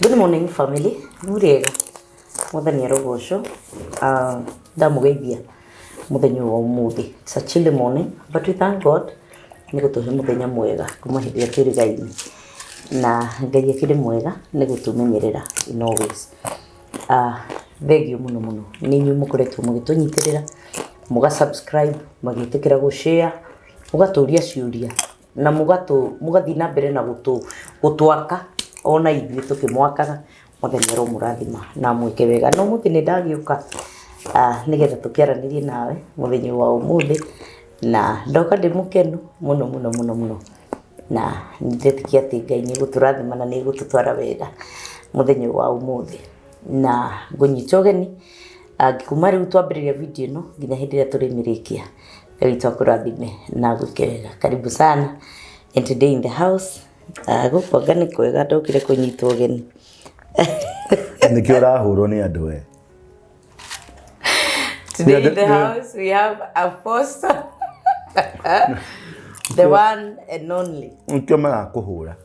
Good morning family, mũrĩega mwathani arogocwo. Ndamũgeithia mũthenya ũyũ wa ũmũthĩ. It's a chilly morning but we thank God nĩ gũtũhe mũthenya mwega kuma hĩndĩ ĩrĩa twĩrĩgaine, na Ngai akĩrĩ mwega nĩ gũtũmenyerera in all ways. Thengiũ mũno mũno nĩ inyuĩ mũkoretwo mũgĩtũnyitĩrĩra, mũga subscribe, mũgetĩkĩra gũ share, mũgatũria ciũria na mũgathiĩ na mbere na gũtwaka ona ithuĩ tũkĩmwakaga. Mwathani aromũrathima na amwĩke wega. Na ũmũthĩ nĩ ndagĩũka nĩgetha tũkĩaranĩrie nawe mũthenya wa ũmũthĩ, na ndoka ndĩ mũkenu mũno mũno mũno mũno, na nĩ ndĩretĩkia atĩ Ngai nĩ egũtũrathima na nĩ egũtũtwara wega mũthenya wa ũmũthĩ. Na ngũnyita ũgeni kuma rĩu twambĩrĩria video ĩno nginya hĩndĩ ĩrĩa tũrĩmĩrĩkia. Ngai witũ akũrathime na agwĩke wega. Karibu sana and today in the house gũkũ anga nĩ kwega ndokire kũnyitwo ũgeni. Nĩkĩo ũrahũrwo nĩ andũ we. Today in the house we have Apostle, the one and only. Nĩkĩo marakũhũra.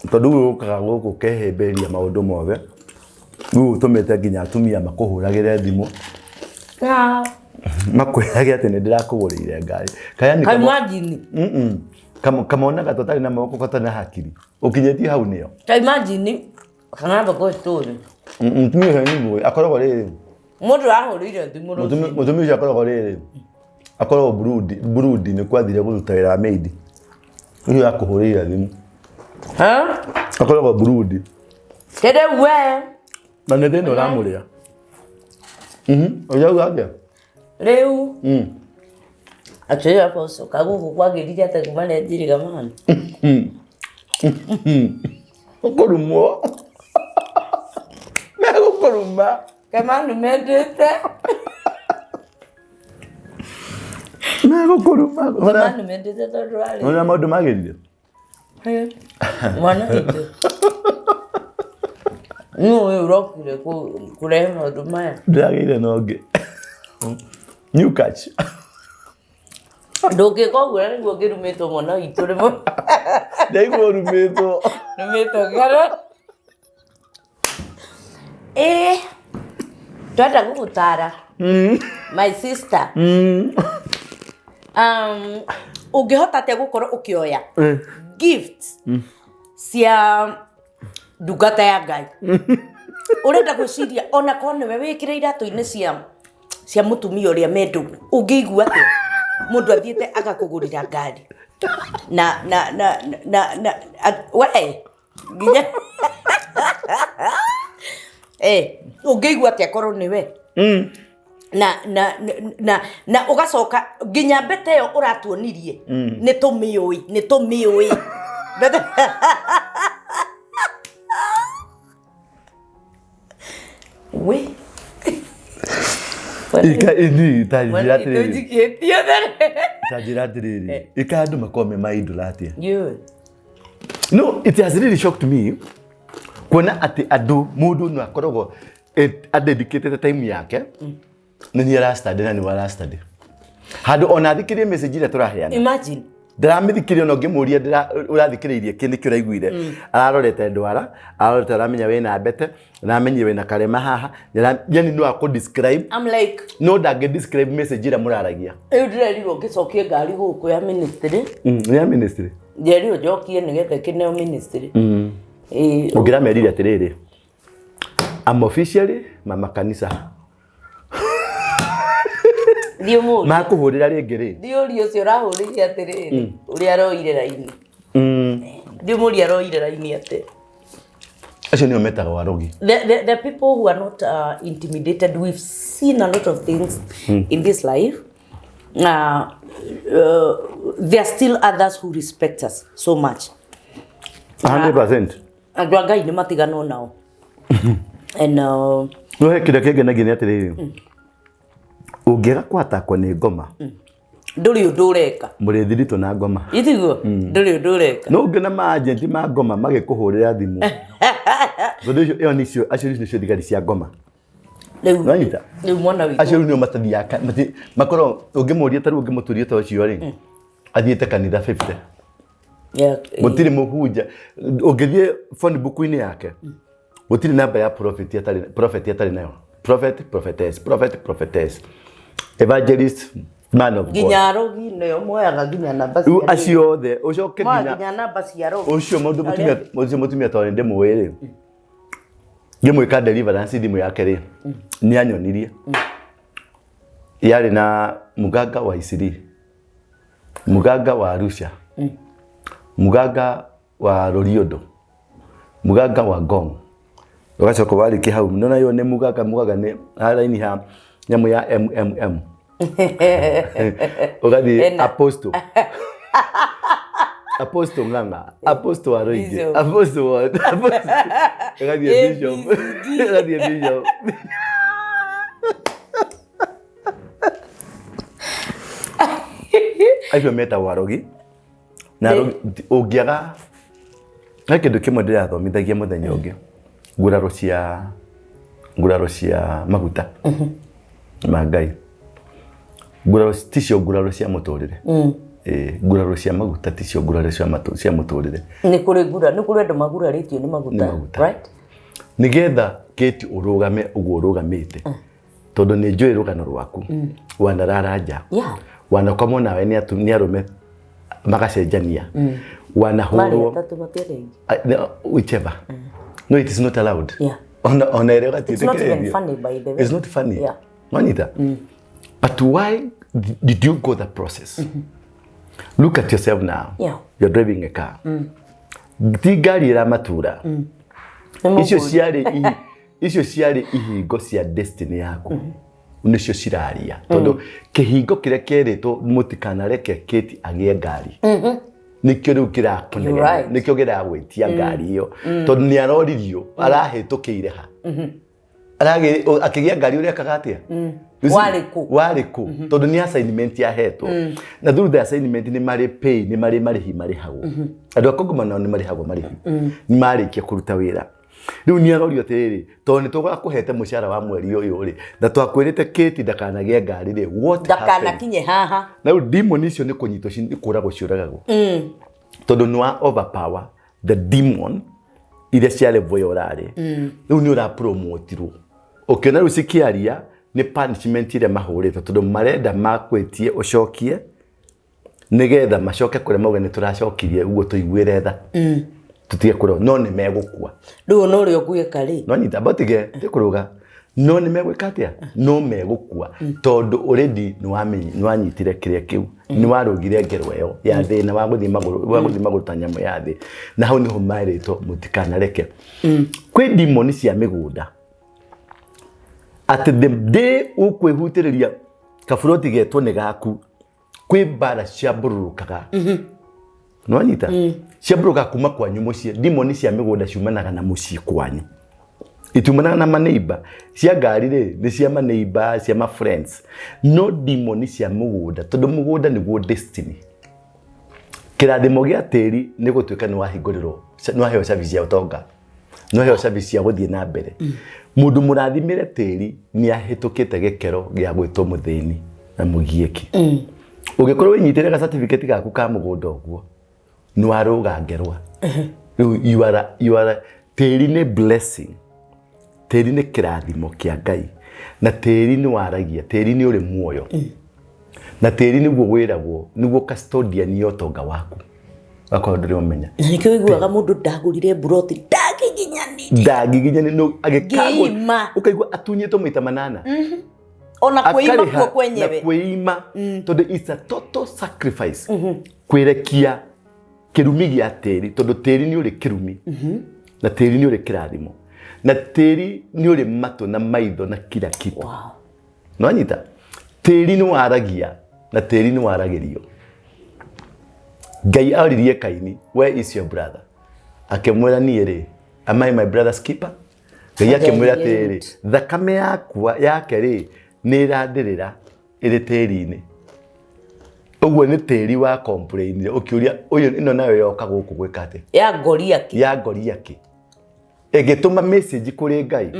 Tondũ rĩu ũkaga gũkũ ũkehĩmbĩria maũndũ mothe. Rĩu ũtũmĩte nginya atumia makũhũragĩre thimũ. Makwĩrage atĩ nĩ ndĩrakũgũrĩire ngari. Kayani Ka imagine. Kamonaga tũtarĩ na moko gatarĩ na hakiri. Ũkinyĩtie hau nĩyo. Ta imagine kang'amba go story. Mũtumia ũcio nĩ mũĩ akoragwo rĩrĩ. Mũndũ arahũrĩire thimũ rũcinĩ. Mũtumia ũcio akoragwo rĩrĩ. Akoragwo Burundi, Burundi nĩ kwathire kũruta wĩra wa maid. Ũcio akũhũrĩire thimũ. Ha? Akoragwo Burundi. Tene we. Na nĩ thĩna ũramũrĩa. Ũrauga atĩa? Rĩu. Atĩrĩ Apostle, kagũkũ kwagĩrire atĩa kuma rĩrĩa njiriga mani? Ũkũrumwo. Megũkũruma. Kemanu mendete. Megũkũruma. Kemanu mendete tondũ warĩ. Ũrĩa maũndũ magĩrire. Mwana witũ. Nũ ũyũ ũrokire kũrehe maũndũ maya? Ndĩragĩire na ũngĩ. New catch. Ndũngĩka ũguo na nĩguo ngĩrumĩtwo mwana witũ rĩmwe. Ndaigua ũrumĩtwo. Rumĩtwo ngero. Ĩĩ, twenda gũgũtara. My sister. Ũngĩhota atĩa gũkorwo ũkĩoya gift cia ndungata ya Ngai? Ũrenda gwĩciria ona korwo nĩwe wĩkĩre iratũ-inĩ cia mũtumia ũrĩa me ndũgũ, ũngĩigua atĩa mũndũ athiĩte agakũgũrĩra ngari na na na na na we nginya eh ũngĩigua atĩa korwo nĩwe na na na na ũgacoka nginya mbete ĩyo ũratuonirie nĩ tũmĩũĩ nĩ tũmĩũĩ. We Ika ini ta njĩra atĩrĩrĩ. Tũnjikĩtie there. Ta njĩra atĩrĩrĩ. Ika andũ makorwo me maindũra atĩa? Yũ. No, it has really shocked me kuona atĩ andũ mũndũ no akoragwo adedicatete time yake nĩ niĩ arastudy na nĩwe arastudy handũ ona athikĩrie message ĩrĩa tũraheana. Imagine. Ndĩramĩthikĩria ona ũngĩmũria ũrathikĩrĩirie kĩ nĩkĩ ũraiguire, ararorete ndwara, ararorete aramenya wĩna mbete, aramenyire wĩna karema haha, yani no akũ describe. I'm like no ndangĩ describe message ĩrĩa mũraragia. Rĩu ndĩrerirwo ngĩcokie ngari gũkũ ya ministry. Nĩ ya ministry. Ndĩrerirwo njokie nĩgetha ĩkĩneo ministry. Ĩĩ. Ũngĩramerire atĩrĩrĩ, I'm officially mama kanisa. Thiĩ ũmũrie. Makũhũrĩra rĩngĩ rĩ? Thiĩ ũrie ũcio ũrahũrĩire atĩrĩrĩ, ũrĩa aroire raini. Thiĩ ũmũrie aroire raini atĩa. Acio nĩo metagwo arogi. The people who are not intimidated, we've seen a lot of things in this life. There are still others who respect us so much. 100%. Andũ a Ngai nĩ matiganwo nao. And No he kĩrĩa kĩngenagia nĩ atĩrĩrĩ, ũngĩaga kwatakwo nĩ ngoma, ndũrĩ ũndũ ũreka. Mũrĩ thiritũ na ngoma. Itiguo ndũrĩ ũndũ ũreka. No ũngĩona maajenti ma ngoma magĩkũhũrĩra thimũ, tondũ icio ĩyo nĩcio acio nĩcio thigari cia ngoma. Rĩu Nĩwanyita? Rĩu mwana witũ. Acio rĩu nĩo matathiaga makorwo ũngĩmũria ta rĩu ũngĩmũturia ta ũcio rĩ, athiĩte kanitha 50. Gũtirĩ mũhunja ũngĩthiĩ phone book-inĩ yake, gũtirĩ namba ya prophet atarĩ, prophet atarĩ nayo. Prophet, prophetess, prophet, prophetess, evangelist, man of God. Nginya arogi nĩo moyaga nginya namba Rĩu cia acio othe ũcoke moyaga nginya nginya namba cia arogi. Ũcio mũndũ mũtumia, ũcio mũtumia tondũ ndĩmũĩ rĩ, ngĩmwĩka deliverance thimũ yake rĩ, nĩ anyonirie yarĩ na muganga wa Isiri, muganga wa Arusha, muganga wa Loliondo, muganga wa Ngong, ũgacoka warĩkia hau nona yo nĩ muganga, muganga nĩ haraini ha nyamũ ya MMM, ũgathiĩ Ena. Apostle, Apostle Ng'ang'a, Apostle Waruinge, Bishop. Apostle what, Apostle, ũgathiĩ A, Bishop, B, C, D. ũgathiĩ Bishop. Acio metagwo arogi na arogi ũngĩaga he kĩndũ kĩmwe ndĩrathomithagia mũthenya ũngĩ, nguraro cia maguta ma Ngai, nguraro ticio nguraro cia mũtũrĩre. Ĩĩ, nguraro cia maguta ticio nguraro cia mũtũrĩre. Nĩ kũrĩ ngura, nĩ kũrĩ andũ magurarĩtio nĩ maguta. Nĩ maguta. Right. Nĩgetha kĩti ũrũgame ũguo ũrũgamĩte, tondũ nĩ njũĩ rũgano rwaku, wanarara nja, wanakomwo nawe nĩ arũme magacenjania, Marĩ wanahũrwo. atatũ matiarĩ aingĩ. No, whichever, no, it is not allowed. Ona ĩrĩa. It's not even funny, by the way. It's not funny. Wanyita? But why did you go the process? Look at yourself now. You're driving a car, ti ngari ĩramatura. Nĩ Icio mũgũri. Icio ciarĩ ihingo cia destiny yaku, nĩcio ciraria, tondũ kĩhingo kĩrĩa kĩerĩtwo mũtikanareke Kate agĩe ngari nĩkĩo rĩu kĩrakũnegenia. You're right. Nĩkĩo kĩragwĩtia ngari ĩyo, tondũ nĩ aroririo arahĩtũkĩire ha. Akĩgĩa ngari ũrekaga atĩa? You see, Warĩ kũ? Warĩ kũ? Tondũ nĩ assignment yahetwo, na through the assignment nĩ marĩ pay, nĩ marĩ marĩhi marĩhagwo. Andũ a kongomano nĩ marĩhagwo marĩhi nĩ marĩkia kũruta wĩra. Rĩu nĩ arorio atĩrĩrĩ, tondũ nĩ tũgakũhete mũcara wa mweri ũyũ rĩ, na twakwĩrĩte Kate ndakanagĩe ngari rĩ, what happened? Ndakanakinye haha. Na rĩu demon icio nĩ kũnyitwo, nĩ kũragwo ciũragagwo, tondũ nĩ wa overpower the demon iria cia level ĩyo ũrarĩ. Rĩu nĩ ũrapromotirwo, ũkĩona rĩu cikĩaria nĩ punishment ĩrĩa mahũrĩtwo, tondũ marenda makwĩtie ũcokie nĩgetha macoke kũrĩa mauge nĩ tũracokirie ũguo, tũiguĩre tha, tũtige kũrwo, no nĩ megũkua. Rĩu ona ũrĩa ũgwĩka rĩ. No nyita botige ti kũrũga, no nĩ megwĩka atĩa? No megũkua, tondũ already nĩ wanyitire kĩrĩa kĩu, nĩ warũgire ngero ĩyo ya thĩna wa gũthiĩ magũrũ, wa gũthiĩ magũrũ ta nyamũ ya thĩ, na hau nĩho marĩtwo mũtikanareke. Kwĩ demon cia mĩgũnda, atĩ the day ũkwĩhutĩrĩria kaburoti getwo nĩ gaku, kwĩ mbara ciambũrũrũkaga. Nĩwanyita? Ciambũrũkaga kuma kwanyu mũciĩ. Demon cia mĩgũnda ciumanaga na mũciĩ kwanyu, itiumanaga na maneiba. Cia ngari rĩ, nĩ cia maneiba, cia ma friends, no demon cia mũgũnda, tondũ mũgũnda nĩguo destiny. Kĩrathimo gĩa tĩri nĩ gũtuĩka nĩ wahingũrĩrwo, nĩ waheo service ya ũtonga, nĩ waheo service ya gũthiĩ na mbere. Mũndũ mũrathimĩre tĩri nĩ ahĩtũkĩte gĩkero gĩa gwĩtwo mũthĩni na mũgiĩki. Ũngĩkorwo wĩnyitĩre ga certificate gaku ka mũgũnda ũguo, nĩ warũga ngerwa. Rĩu you are tĩri nĩ blessing, tĩri nĩ kĩrathimo kĩa Ngai, na tĩri nĩ waragia, tĩri nĩ ũrĩ muoyo, na tĩri nĩguo wĩragwo nĩguo custodian ya ũtonga waku, wakorwo ndũrĩ ũmenya. Na nĩkĩo ũiguaga mũndũ ndagũrire mburoti ndagiginyanire. Ndagiginyani no agĩkagwo. Ngĩima. Ũkaigua atunyĩtwo maita manana. Ona kwĩima Akarĩha kuo kwenyewe. Na kwĩima, tondũ it's a total sacrifice kwĩrekia kĩrumi gĩa tĩri, tondũ tĩri nĩ ũrĩ kĩrumi na tĩri nĩ ũrĩ kĩrathimo na tĩri nĩ ũrĩ matũ na maitho na kila kitu. Nĩwanyita? Tĩri nĩ waragia na tĩri nĩ waragĩrio. Ngai oririe Kaini, "Where is your brother?" Akĩmwĩra, "Niĩ rĩ, am I my brother's keeper?" Ngai akĩmwĩra atĩrĩrĩ, thakame yakwa yake rĩ, nĩ ĩrandĩrĩra ĩrĩ tĩri-inĩ. Ũguo nĩ tĩri wa complainire ũkĩũria, ũyũ ĩno nayo yoka gũkũ gwĩka atĩa? Ya ngoria kĩ? Ya ngoria kĩ? Ĩgĩtũma message kũrĩ Ngai.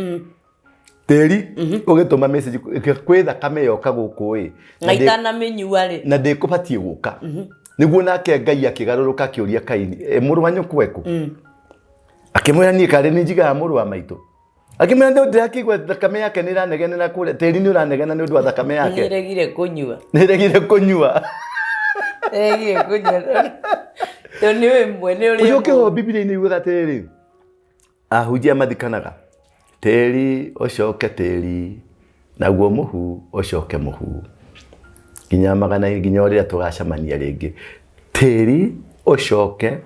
Tĩri ũgĩtũma message kwĩ thakame yoka gũkũ ĩ na itanamĩnyua rĩ. Na ndĩkũbatiĩ gũka. Nĩguo nake Ngai akĩgarũrũka akĩũria Kaini, "E, mũrũ wa nyũkwa ekũ?" Akĩmwĩra, "Niĩ karĩ nĩ njigaga mũrũ wa maitũ?" Akĩmwĩra, "Nĩ ndĩrakĩigua thakame yake nĩ ĩranegenera kũrĩa tĩri, nĩ ũranegena nĩ ũndũ wa thakame yake." Nĩregire kũnyua. Nĩregire kũnyua. Nĩregire kũnyua tondũ nĩ ũĩ mwene ũrĩa. Ũcoke ho Bibilia-inĩ yugaga atĩrĩrĩ, ahunjia mathikanaga, tĩri ũcoke tĩri, naguo mũhu ũcoke mũhu, nginya magana, nginya ũrĩa tũgacemania rĩngĩ. Tĩri ũcoke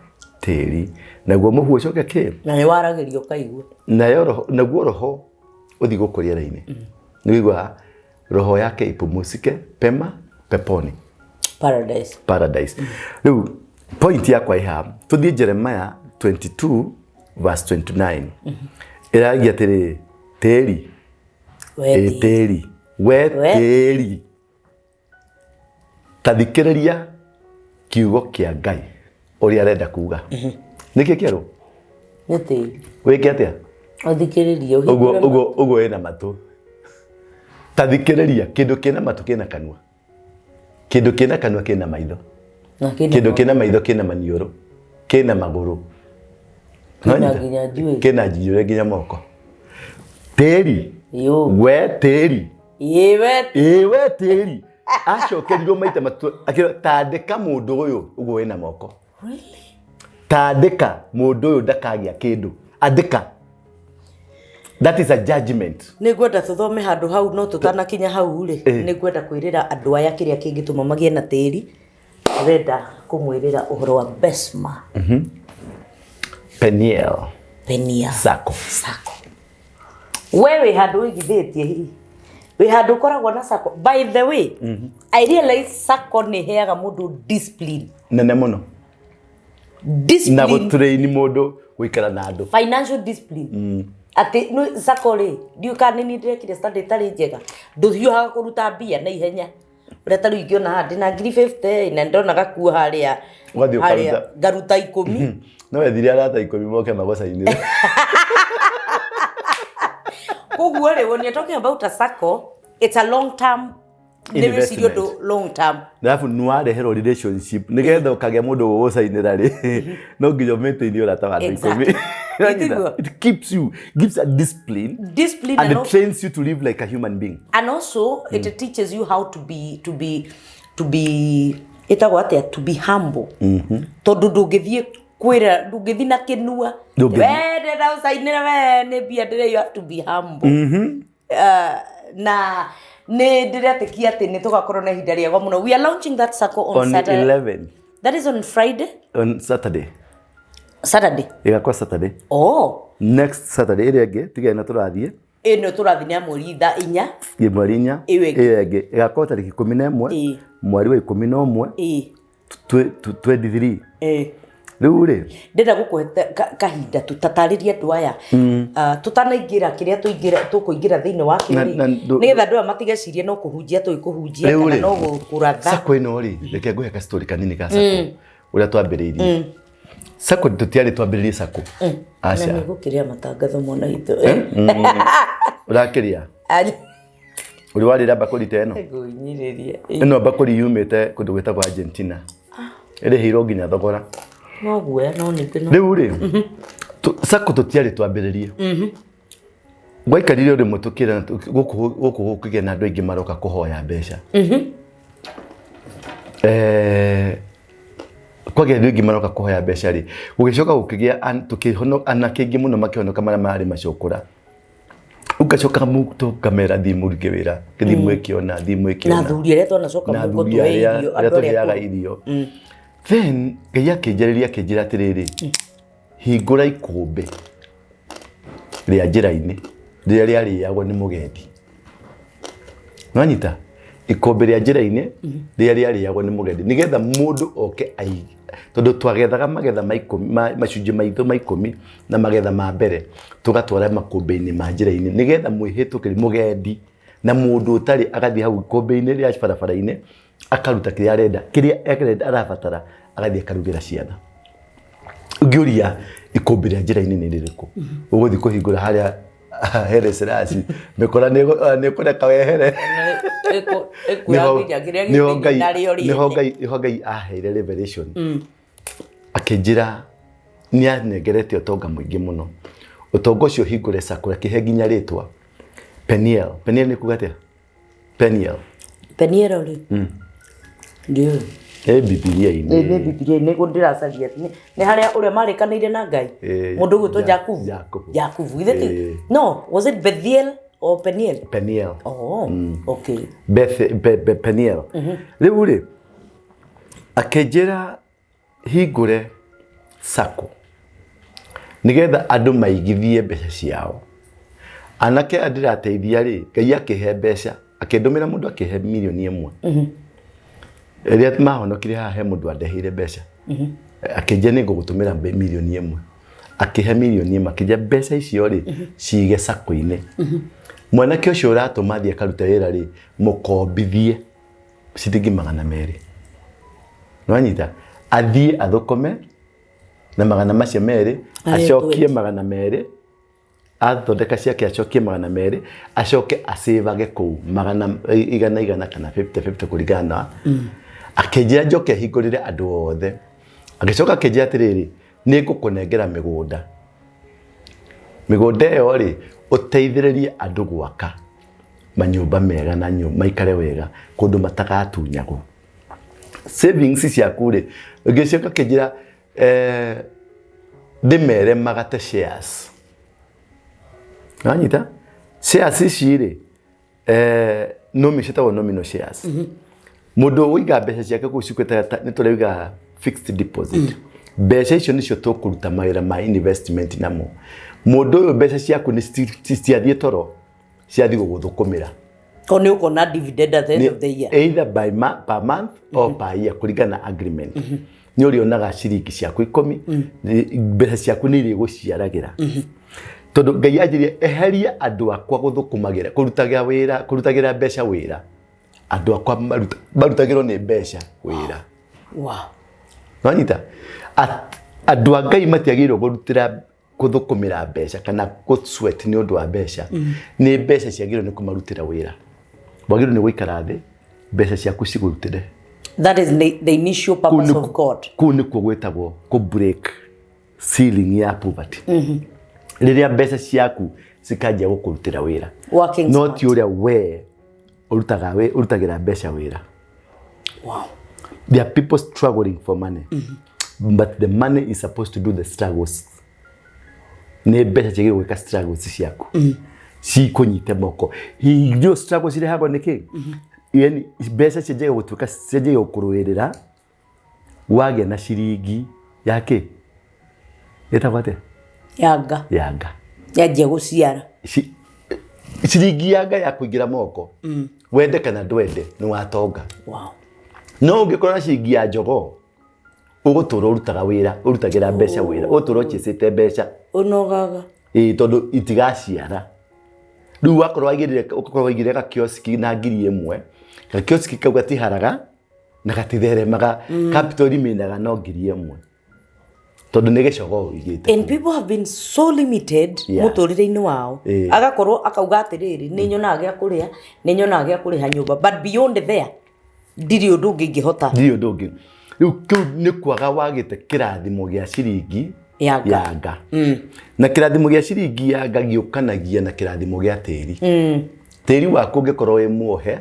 tĩri, naguo mũhu ũcoke kĩ? Na nĩ waragĩrio ũkaigua. Nayo roho, naguo roho ũthiĩ gũkũ rĩera-inĩ. Nĩ ũiguaga roho yake ipumuzike pema peponi. Paradise. Paradise. Rĩu point yakwa ĩ haha. Tũthiĩ Jeremiah 22 verse 29. Ĩragia atĩrĩrĩ, tĩri we ĩ tĩri, we tĩri, ta thikĩrĩria kiugo kĩa Ngai ũrĩa arenda kuga. Nĩkĩ kĩerũ? Nĩ tĩri. Wĩke atĩa? Ũthikĩrĩrie. Ũguo. Ũhingũre. Ũguo wĩna matũ, ta thikĩrĩria. Kĩndũ kĩna matũ kĩna kanua, kĩndũ kĩna kanua kĩna maitho. Na kĩna kĩndũ kĩna maitho kĩna maniũrũ, kĩna magũrũ. Kĩna Nĩwanyita? Nginya njuĩrĩ. Kĩna njuĩrĩ nginya moko. Tĩri. Yo. We tĩri. Ĩĩ we. Ĩĩ we tĩri. Acokerirwo maita matatũ akĩrwo, tandĩka mũndũ ũyũ ũguo wĩna moko. Really? Tandĩka mũndũ ũyũ ndakagĩa kĩndũ. Andĩka. That is a judgment. Nĩ ngwenda tũthome handũ hau, no tũtanakinya hau rĩ, nĩ ngwenda kwĩrĩra andũ aya kĩrĩa kĩngĩtũma magĩe na tĩri. Ndĩrenda kũmwĩrĩra ũhoro wa Besma. Peniel. Penia. Sacco. Sacco. We wĩ handũ wĩigithĩtie hihi? Wĩ handũ ũkoragwo na sacco? By the way, I realize sacco nĩ ĩheaga mũndũ discipline. Nene mũno. Na Discipline. Gũtrain mũndũ gũikara na andũ. Financial discipline. Atĩ sacco rĩ, ndiũĩ kana nĩ niĩ ndĩrekire study ĩtarĩ njega, ndũhiũhaga kũruta mbia na ihenya ũrĩa ta rĩu ingĩona haha ndĩna ngiri 50 na ndona gakuo harĩa. Ũgathiĩ harĩa ũkaruta. Ngaruta 10. No wethire arata 10 moke magũcainĩre. Koguo rĩ, when you're talking about a sacco, it's a long term, nĩ wĩcirie Investment. ũndũ long term. Alafu nĩwareherwo relationship nĩgetha ũkagĩa mũndũ ũgũgũcainĩra rĩ, no nginya ũmĩtĩinie ũrata wa andũ 10. Exactly. It keeps you, gives a discipline. Discipline. And And it also, trains you to live like a human being. And also it teaches you how to be ĩtagwo atĩa, to be humble, tondũ ndũngĩthiĩ kwĩra, ndũngĩthiĩ na kĩnua. Ndũngĩthiĩ. We ndĩrenda ũcainĩre, we nĩ mbia ndĩre. You have to be humble. Na nĩ ndĩretĩkia atĩ nĩ tũgakorwo na ihinda rĩega mũno. We are launching that sacco on, On Saturday. 11. That is on Friday. On Saturday. Saturday. Ĩgakorwo Saturday. Oh. Next Saturday ĩrĩa ĩngĩ, tiga ĩno tũrathiĩ. Ĩno tũrathiĩ nĩ ya mweri 4. Ĩ mweri 4. Ĩyo ĩngĩ. Ĩyo ĩngĩ ĩgakorwo tarĩki 11, mweri wa 11, 23. Rĩu rĩ, Ndĩrenda gũkũhe kahinda tũtatarĩrie andũ aya. Ah, tũtanaingĩra kĩrĩa tũingĩra, tũkũingĩra thĩinĩ wa kĩo rĩ, nĩgetha andũ aya matigecirie no kũhunjia tũĩ kũhunjia Rĩu kana rĩ, no gũkũratha. Sacco ĩno rĩ, reke ngũhe ka story kanini ka sacco ũrĩa twambĩrĩirie. Sacco, tũtiarĩ twambĩrĩrie sacco. Na Aca. nĩ gũkĩrĩa matangatho mwana witũ. Ũrakĩrĩa ũrĩ warĩra mbakũri ta ĩno? Ngũinyirĩria. Ĩno mbakũri yumĩte kũndũ gwĩtagwo Argentina, ĩrĩhĩirwo nginya thogora. No guoya no ningĩ no. Rĩu rĩ, sacco tũtiarĩ twambĩrĩrie. Gwaikarire rĩmwe tũkĩra gũkũ gũkĩgĩa na andũ aingĩ maroka kũhoya mbeca. Kwagĩa andũ aingĩ maroka kũhoya mbeca rĩ, gũgĩcoka gũkĩgĩa anake aingĩ mũno makĩhonoka marĩa mararĩ macũkũra. Ũgacoka tũkamera, thiĩ mũrute wĩra, thiĩ mwĩkĩona, thiĩ mwĩkĩona. Na athuri arĩa twanacoka Na mũhuko athuri tũhe arĩa irio, arĩa andũ arĩa tũheaga irio. Then Ngai akĩnjarĩria akĩnjĩra atĩrĩrĩ, hingũra ikũmbĩ rĩa njĩra-inĩ rĩrĩa rĩarĩagwo nĩ mũgendi. Nwanyita? Ikũmbĩ rĩa njĩra-inĩ rĩrĩa rĩarĩagwo nĩ mũgendi, nĩgetha mũndũ oke ai, tondũ twagethaga magetha ma 10, macunjĩ maitũ ma 10 na magetha ma mbere tũgatwara makũmbĩ-inĩ ma njĩra-inĩ, nĩgetha mwĩhĩtũkĩri mũgendi na mũndũ ũtarĩ agathiĩ hau ikũmbĩ-inĩ rĩa barabara-inĩ, akaruta kĩrĩa arenda, kĩrĩa arenda arabatara, agathiĩ akarugĩra ciana. Ũngĩũria ikũmbĩ rĩa njĩra-inĩ nĩ rĩrĩkũ, ũgũthiĩ kũhingũra harĩa. Haile Selassie mĩkora nĩ ĩkũreka wehere. Ĩkuoya nginya kĩrĩa Nĩho gĩ Ngai narĩo nĩho rĩene. Ngai nĩho Ngai aheire revelation akĩnjĩra nĩ anengerete ũtonga mũingĩ mũno, ũtonga ũcio hingũre sacco, akĩhe nginya rĩtwa Peniel. Peniel nĩ kuga atĩa? Peniel. Peniel rĩ, ndiũĩ. Ĩ Bibilia-inĩ. Nĩ Bibilia-inĩ nĩguo ndĩracaria. Nĩ harĩa ũrĩa marĩkanĩire na Ngai. Mũndũ ũgwĩtwo Jakubu. Jakubu. Jakubu. Githĩ ti? No, was it Bethiel or Peniel? Peniel. Oh, okay. Beth, Be, Be, Peniel. Rĩu rĩ, akĩnjĩra hingũre sacco nĩgetha andũ maigithie mbeca ciao. Anake aya ndĩrateithia rĩ, Ngai akĩhe mbeca, akĩndũmĩra mũndũ akĩhe mirioni 1. Rĩrĩa mahonokire haha he mũndũ andeheire mbeca. Akĩnjĩra nĩ ngũgũtũmĩra mirioni 1. Akĩhe mirioni 1, akĩnjĩra mbeca icio rĩ, cige sacco-inĩ. Mwanake ũcio ũratũma athiĩ akarute wĩra rĩ, mũkombithie ciringi 200. Nĩwanyita? Athiĩ athũkũme na magana macio merĩ, Arĩa acokie 20. 200, athondeka ciake acokie 200, acoke acĩvage kũu magana igana igana kana 50 50 kũringana na. Akĩnjĩra njoke hingũrĩre andũ othe. Agĩcoka akĩnjĩra atĩrĩrĩ, nĩ ngũkũnengera mĩgũnda. Mĩgũnda ĩyo rĩ, ũteithĩrĩrie andũ gwaka manyũmba mega na maikare wega kũndũ matagatunyagwo. Savings ciaku rĩ, ngĩcoka akĩnjĩra ndĩmere magate shares. Wanyita? Shares ici rĩ, nomi ciĩtagwo nominal shares. Mũndũ ũiga mbeca ciake kũu cikwĩtaga nĩ tũrauga fixed deposit. Mbeca icio nĩcio tũkũruta mawĩra ma investment namo. Mũndũ ũyũ mbeca ciaku nĩ ciathiĩ toro, ciathiĩ gũgũthũkũmĩra. Ko nĩ ũkona dividend at the end of the year. Either by per month or per year kũringana na agreement. Nĩ ũrĩonaga ciringi ciaku 10, mbeca ciaku nĩ irĩgũciaragĩra. Tondũ Ngai anjĩrire eheria andũ akwa gũthũkũmagĩra, kũrutaga wĩra, kũrutagĩra mbeca wĩra. Andũ akwa marutagĩrwo nĩ mbeca wĩra. Wow. Nwanyita? Andũ a Ngai matiagĩrĩirwo kũrutĩra gũthũkũmĩra mbeca kana gũ sweat nĩ ũndũ wa mbeca. Nĩ mbeca ciagĩrĩirwo nĩ kũmarutĩra wĩra. Wagĩrĩirwo nĩ gũikara thĩ, mbeca ciaku cigũrutĩre. That is the initial purpose of God. Kũu nĩkuo gwĩtagwo kũ break ceiling ya poverty. Rĩrĩa mbeca ciaku cikanjia gũkũrutĩra wĩra. Working No smart. ti ũrĩa we ũrutagĩra mbeca wĩra. Wow. There are people struggling for money. But the money is supposed to do the struggles. Nĩ mbeca ciagĩrĩirwo gwĩka struggles ciaku. Cikũnyite moko. Irio struggles cirehagwo nĩ kĩ? Yani mbeca cianjagia gũtuĩka cianjagia gũkũrũĩrĩra wagĩa na ciringi ya kĩ? Ĩtagwo atĩa? Yanga. Yanga. Yanjia gũciara. Ciringi yanga ya kũingĩra moko. Wende kana ndwende nĩ watonga. Wow. No ũngĩkorwo na ciringi ya jogoo ũgũtũra ũrutaga wĩra, ũrutagĩra mbeca wĩra, ũgũtũra ũchasĩte mbeca. Ũnogaga. Ĩĩ, tondũ itigaciara. Rĩu wakorwo waigĩrĩire, ũgakorwo waigĩrĩire gakioski na 1000, gakioski kau gatiharaga na gatitheremaga, capital remainaga no 1000. Tondũ nĩ gĩcogoo ũigĩte. And people have been so limited mũtũrĩre-inĩ wao. Agakorwo akauga atĩrĩrĩ, nĩ nyonaga gĩa kũrĩa, nĩ nyonaga gĩa kũrĩha nyũmba, but beyond there ndirĩ ũndũ ũngĩ ingĩhota. Ndirĩ ũndũ ũngĩ. Rĩu kĩu nĩ kwaga wagĩte kĩrathimo gĩa ciringi Yanga. yanga. Na kĩrathimo gĩa ciringi yanga gĩũkanagia na kĩrathimo gĩa tĩri. Tĩri waku ũngĩkorwo wĩ muohe,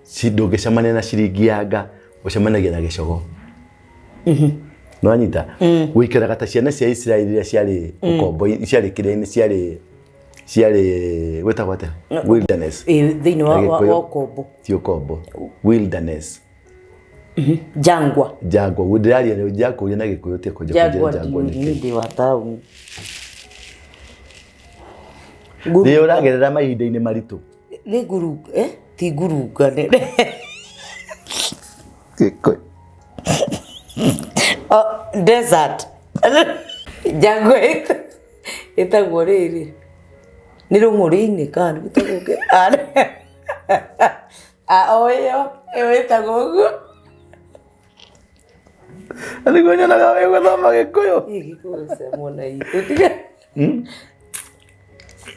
ndũngĩcemania na ciringi yanga, ũcemanagia na gĩcogoo. Nĩwanyita? Gũikaraga ta ciana cia Isiraeli iria ciarĩ ũkombo-inĩ, ciarĩ kĩrĩa-inĩ, ciarĩ gwĩtagwo atĩa? Wilderness. Ĩ, thĩinĩ wa Agĩkũyũ. ũkombo. Ti ũkombo. Wilderness. Jangwa. Jangwa. Ndĩraria nĩ njakũria na Gĩkũyũ ti kũnja Jangwa kũnjĩra jangwa nĩ kĩ. ndĩ wa taũni. Nĩ ũragerera mahinda-inĩ maritũ. Nĩ ngurunga, Ti ngurunga nĩ. Gĩkũyũ. Oh, desert. Jangwa ĩtagwo rĩrĩ. Nĩ rũng'ũrĩ-inĩ kana ĩtagwo kĩ? O ĩyo, ĩyo ĩtagwo ũguo. Nĩguo nyonaga wĩ gũthoma Gĩkũyũ. Ĩ, Gĩkũyũ cia mwena witũ. Tiga.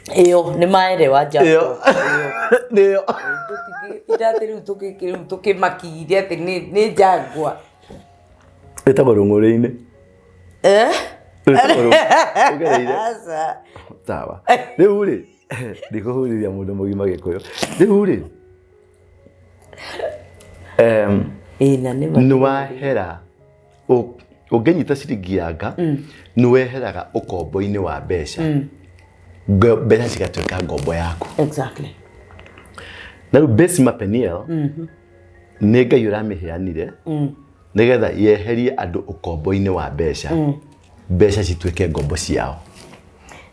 Ĩyo nĩ maelewa Ĩyo. njangwa. Nĩyo. Tũtingĩtinda atĩ rĩu rĩu tũkĩmakiire atĩ nĩ njangwa. Ĩtagwo rũng'ũrĩ-inĩ. Eh? Rwĩtagwo ũgereire. Aca. Sawa. Rĩu rĩ, ndikũhurithia mũndũ mũgima Gĩkũyũ. Rĩu rĩ, Ĩĩ na nĩ ma. nĩ wahera ũngĩnyita ciringi yanga nĩ weheraga ũkombo-inĩ wa mbeca. Mbeca cigatuĩka ngombo yaku. Exactly. Na rĩu Besima Peniel nĩ Ngai ũramĩheanire nĩgetha yeherie andũ ũkombo-inĩ wa mbeca. Mbeca cituĩke ngombo ciao.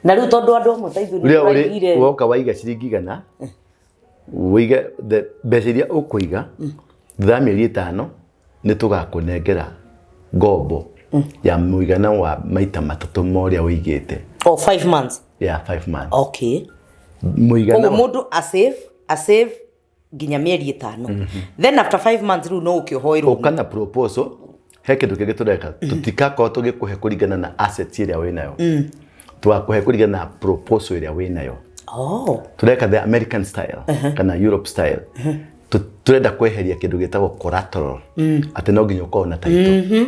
Na rĩu tondũ andũ amwe ta ithuĩ nĩ Ũrĩa ũrĩ tũraigire woka waiga ciringi igana wĩige mbeca iria ũkũiga thutha wa mĩeri 5 nĩ tũgakũnengera ngombo ya mũigana wa maita matatũ ma ũrĩa ũigĩte. Oh, 5 months. Ya 5 months. Okay. Mũigana Koguo mũndũ a save nginya mĩeri 5. Then after 5 months rĩu no ũkĩhoerwo. Ũka na proposal he kĩndũ kĩngĩ tũreka tũtikakorwo tũgĩkũhe kũringana na assets ĩrĩa wĩnayo. Tũgakũhe kũringana na proposal ĩrĩa wĩnayo. Oh. Tũreka the American style kana Europe style. Tũrenda kweheria kĩndũ gĩtagwo collateral. Atĩ no nginya ũkorwo na title.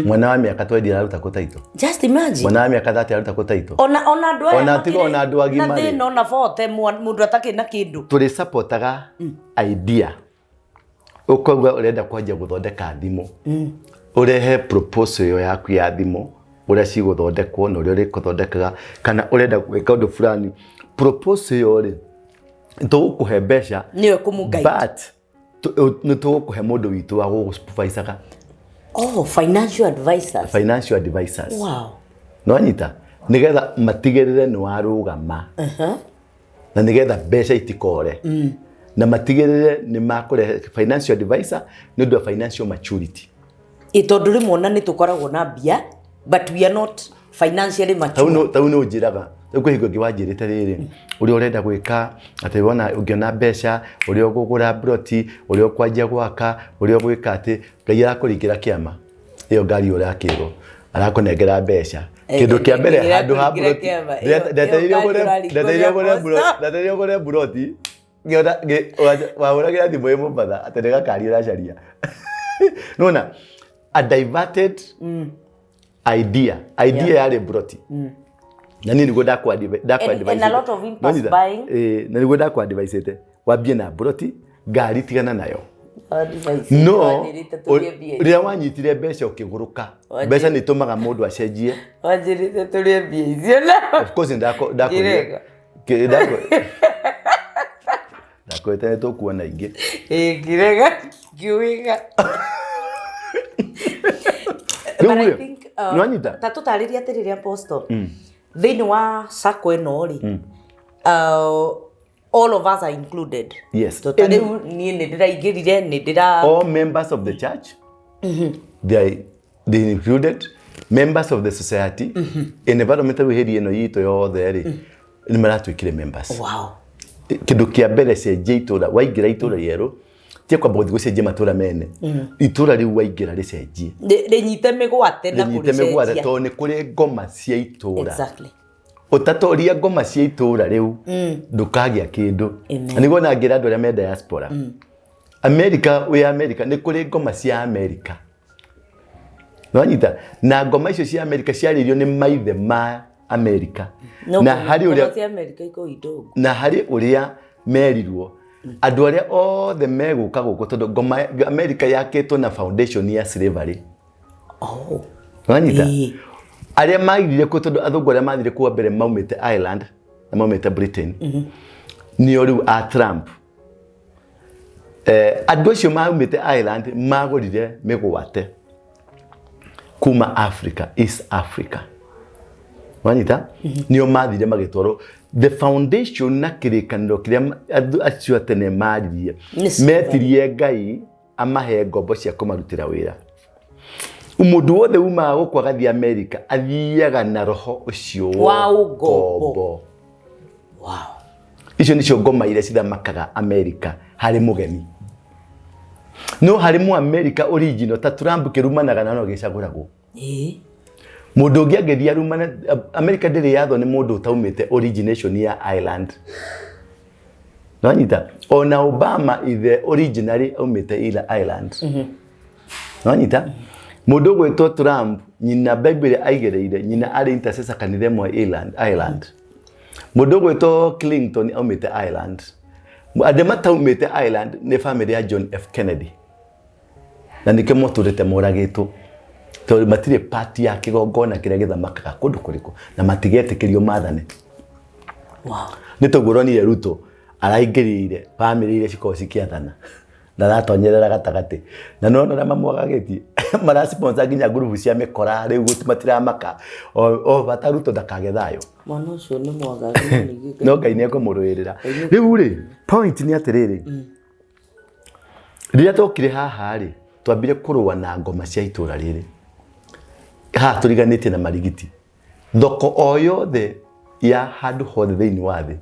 Mwana wa mĩaka 20 araruta kũ title? Just imagine. Mwana wa mĩaka 30 araruta kũ title? Ona andũ aya Ona tiga ona andũ agima na rĩ. thĩna ona bote mũndũ atakĩrĩ na kĩndũ. Tũrĩ supportaga idea. Ũkauga ũrenda kwanjia gũthondeka thimũ. Ũrehe proposal ĩyo yaku ya thimũ ũrĩa cigũthondekwo na ũrĩa ũrĩkũthondekaga kana ũrenda gwĩka ũndũ fulani. Proposal ĩyo rĩ tũgũkũhe mbeca Nĩyo ĩkũmũ-guide. but nĩ tũgũkũhe mũndũ witũ wa gũgũ-supervisaga. Oh, financial advisors. Financial advisors. Wow. Nĩwanyita? Nĩgetha matigĩrĩre nĩ warũgama. Na nĩgetha mbeca itikore. Na matigĩrĩre nĩ makũrehe financial advisor nĩ ũndũ wa financial maturity. Ĩ tondũ rĩmwe ona nĩ tũkoragwo na mbia but we are not financially mature. Tau nĩ ũnjĩraga. Rĩu kwĩ hingo ĩngĩ wanjĩrĩte rĩrĩ ũrĩa ũrenda gwĩka atĩ wona ũngĩona mbeca ũrĩa ũkũgũra ploti ũrĩa ũkwanjia gwaka ũrĩa ũgwĩka atĩ Ngai arakũringĩra kĩama ĩyo ngari ũrakĩrwo arakũnengera mbeca kĩndũ kĩa mbere handũ ha ploti ndetereire ũgũre ploti ngĩona wahũragĩra thimũ ĩ Mombatha atĩ nĩ gakari ũracaria. Nĩwona a diverted idea yarĩ ploti. Na niĩ nĩguo ndakwa And a lot of impulse buying. Na nĩguo ndakwa advisete wambie na ploti ngari tigana nayo. No rĩrĩa wanyitire mbeca ũkĩgũrũka mbeca nĩ itũmaga mũndũ acenjie. Wanjĩrĩte tũrĩe mbia icio na Of course Ngĩrega. ndakwĩrĩte nĩ tũkuona ingĩ. Ĩĩ ngĩrega ngiuiga. Rĩu But I rĩ, think, nĩwanyita? ta tũtarĩrie atĩrĩrĩ Apostle thĩinĩ wa sacco ĩno rĩ all of us are included. Yes. Ta rĩu niĩ nĩ ndĩraingĩrire nĩ ndĩra All members of the church they included members of the society environmental area ĩno itũ yothe rĩ nĩ maratuĩkire members. Wow. Kĩndũ kĩa mbere cenjia itũra waingĩra itũra rĩerũ tie kwamba gũthiĩ gũcenjia matũra mene itũra rĩu waingĩra rĩcenjie Rĩnyite mĩgwate na rĩnyite mĩgwate kũrĩcenjia. tondũ nĩ kũrĩ ngoma cia itũra. Exactly. Ũtatoria ngoma cia itũra rĩu ndũkagĩa kĩndũ. Amen. Na nĩguo ona ngĩra andũ arĩa me diaspora America wĩ America nĩ kũrĩ ngoma cia America. Nĩwanyita? Na ngoma icio cia America ciarĩirio nĩ maithe ma America. Na harĩ ũrĩa cia America ikoragwo i ndongo. na harĩ ũrĩa merirwo andũ arĩa othe megũka gũkũ tondũ ngoma America yakĩtwo na foundation ya slavery. Oh. Nĩwanyita? Ĩĩ. Arĩa mathire kuo tondũ athũngũ arĩa mathire kuo mbere maumĩte Ireland na maumĩte Britain nĩo rĩu a Trump. Andũ acio maumĩte Ireland magũrire mĩgwate kuma Africa, East Africa. Wanyita? Nĩo mathire magĩtwarwo the foundation na kĩrĩkanĩro kĩrĩa andũ acio a tene maririe. Nĩ slavery. Metirie Ngai amahe ngombo cia kũmarutĩra wĩra. Mũndũ wothe umaga gũkũ agathiĩ America athiaga na roho ũcio Wa ũngombo. ũkombo. Wow. Icio nĩcio ngoma iria cithamakaga America harĩ mũgeni. No harĩ mũ America original ta Trump kĩrumanaga na no gĩcagũragwo. Ĩĩ. Mũndũ ũngĩ angĩthiĩ arumane, America ndĩrĩ yathwo nĩ mũndũ ũtaumĩte origination ya Ireland. Nĩwanyita? Ona Obama ithe originally aumĩte Ireland. Nĩwanyita? Mũndũ ũgwĩtwo Trump, nyina Bible aigĩrĩire, nyina arĩ intercessor kanitha ĩmwe Ireland. Ireland. Mũndũ ũgwĩtwo Clinton aumĩte Ireland. Andũ mataumĩte Ireland nĩ famĩlĩ ya John F. Kennedy. Na nĩkĩo motũrĩte moragĩtwo. Tondũ matirĩ part ya kĩgongona kĩrĩa gĩthamakaga kũndũ kũrĩkũ na matigetĩkĩrio mathane. Wow. Nĩ toguo ũronire Ruto araingĩrĩire bamĩrĩ iria cikoragwo cikĩathana na aratonyerera gatagatĩ na nĩwona ũrĩa mamwagagĩtie marasponsor nginya ngurubu cia mĩkora rĩu matiramaka o bata Ruto ndakage thayũ. Mwana ũcio nĩ mwaganu ningĩ. No Ngai nĩ ekũmũrũĩrĩra. Rĩu rĩ, point nĩ atĩrĩrĩ, rĩrĩa twokire haha rĩ, twambire kũrũa na ngoma cia itũra rĩrĩ. Haha tũriganĩtie na Marigiti. Thoko o yothe ya handũ hothe thĩinĩ wa thĩ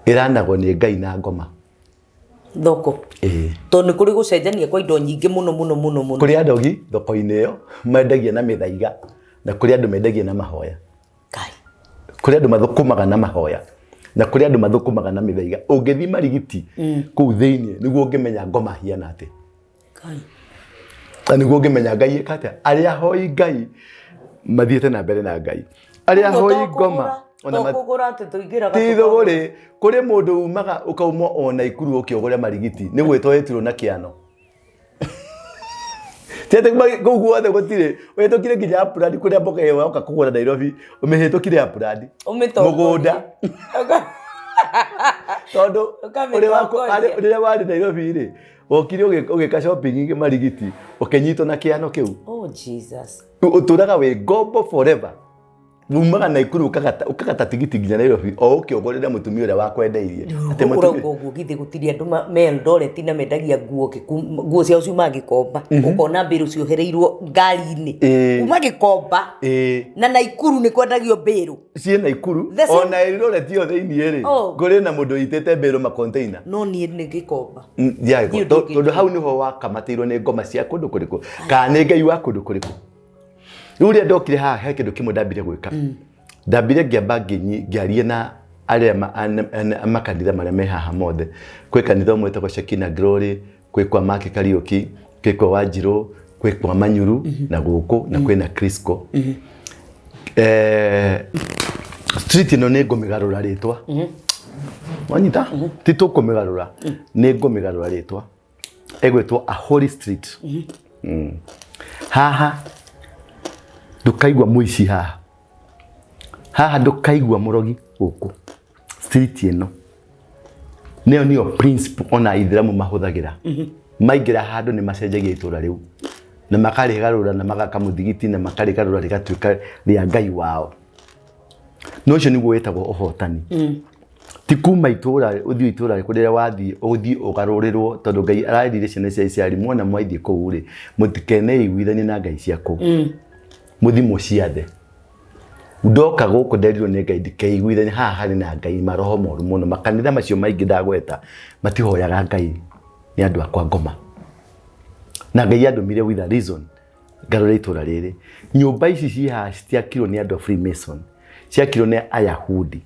ĩranagwo nĩ Ngai na ngoma. Thoko. Ĩĩ. Tondũ nĩ kũrĩ gũcenjania kwa indo nyingĩ mũno mũno mũno mũno. Kũrĩ andogi thoko-inĩ ĩyo mendagia na mĩthaiga na kũrĩ andũ mendagia na mahoya. Ngai. Kũrĩ andũ mathũkũmaga na mahoya na kũrĩ andũ mathũkũmaga na mĩthaiga. Ũngĩthiĩ Marigiti kũu thĩinĩ nĩguo ũngĩmenya ngoma hiana atĩa. Ngai. Na nĩguo ũngĩmenya Ngai ĩka atĩa. Arĩa ahoi Ngai mathiĩte na mbere na Ngai. Arĩa ahoi ngoma ona kũgũra atĩ tũingĩraga ti thũgũrĩ. Kũrĩ mũndũ umaga ũkauma ona Ikuru ũke ũgũre Marigiti nĩ gwĩtwo wetirwo na kĩano. Ti atĩ kũu guothe gũtirĩ ũhĩtũkire nginya Upland kũrĩa mboga ĩyo yoka kũgũra Nairobi ũmĩhĩtũkire Upland mũgũnda tondũ rĩrĩa warĩ Nairobi rĩ wokire ũgĩka shopping Marigiti ũkĩnyitwo na kĩano kĩu. Oh Jesus. Ũtũraga wĩ ngombo forever. Umaga Naikuru ũkagata tigiti nginya Nairobi o ũkĩogorera mũtumia ũrĩa wakwendeirie. Atĩ mũtumia Ũrauga ũguo githĩ gũtirĩ andũ me Eldoret na mendagia nguo nguo ciao ciumaga Gĩkomba. Ũkona mbĩrũ ciohereirwo ngari-inĩ. Kuma Gĩkomba. Na Naikuru nĩ kwendagio mbĩrũ. Ciĩ Naikuru ona Eldoret ĩyo thĩinĩ rĩ kũrĩ na mũndũ ũitĩte mbĩrũ makonteina. No niĩ nĩ Gĩkomba. Tondũ hau nĩho wakamatĩirwo nĩ ngoma cia kũndũ kũrĩkũ kana nĩ Ngai wa kũndũ kũrĩkũ. Rĩu rĩrĩa ndokire haha he kĩndũ kĩmwe ndambire gwĩka. Ndambire ngĩamba ngĩaria na arĩa makanitha marĩa me haha mothe. Kwĩ kanitha ũmwe wĩtagwo Shekinah Glory, kwĩ kwa Mark Kariũki, kwĩ kwa Wanjirũ, kwĩ kwa Manyuru na gũkũ na kwĩna Crisco. Street ĩno nĩ ngũmĩgarũra rĩtwa. Wanyita? Ti tũkũmĩgarũra, nĩ ngũmĩgarũra rĩtwa. Ĩgwĩtwo a Holy Street. Haha ndũkaigua mũici haha. Haha ndũkaigua mũrogi gũkũ. Street ĩno. Nĩyo nĩyo principle ona aithĩramu mahũthagĩra. Maingĩra handũ nĩ macenjagia itũra rĩu. Na makarĩgarũra na magaka mũthigiti na makarĩgarũra rĩgatuĩka rĩa Ngai wao. Na ũcio nĩguo wĩtagwo ũhotani. Ti kuma itũra ũthiĩ itũra rĩrĩa wathiĩ ũthiĩ ũgarũrĩrwo tondũ Ngai arerire ciana cia Isiraeli mwona mwathiĩ kũu rĩ mũtikeneiguithanie na ngai cia kũu. Mũthiĩ mũciathe. Ndoka gũkũ nderirwo nĩ Ngai ndikeiguithanie haha harĩ na ngai maroho moru mũno. Makanitha macio maingĩ ndagweta matihoyaga Ngai nĩ andũ akwa ngoma. Na Ngai andũmire with a reason ngarũre itũra rĩrĩ. Nyũmba ici ciĩ haha citiakirwo nĩ andũ a Freemason, ciakirwo nĩ Ayahudi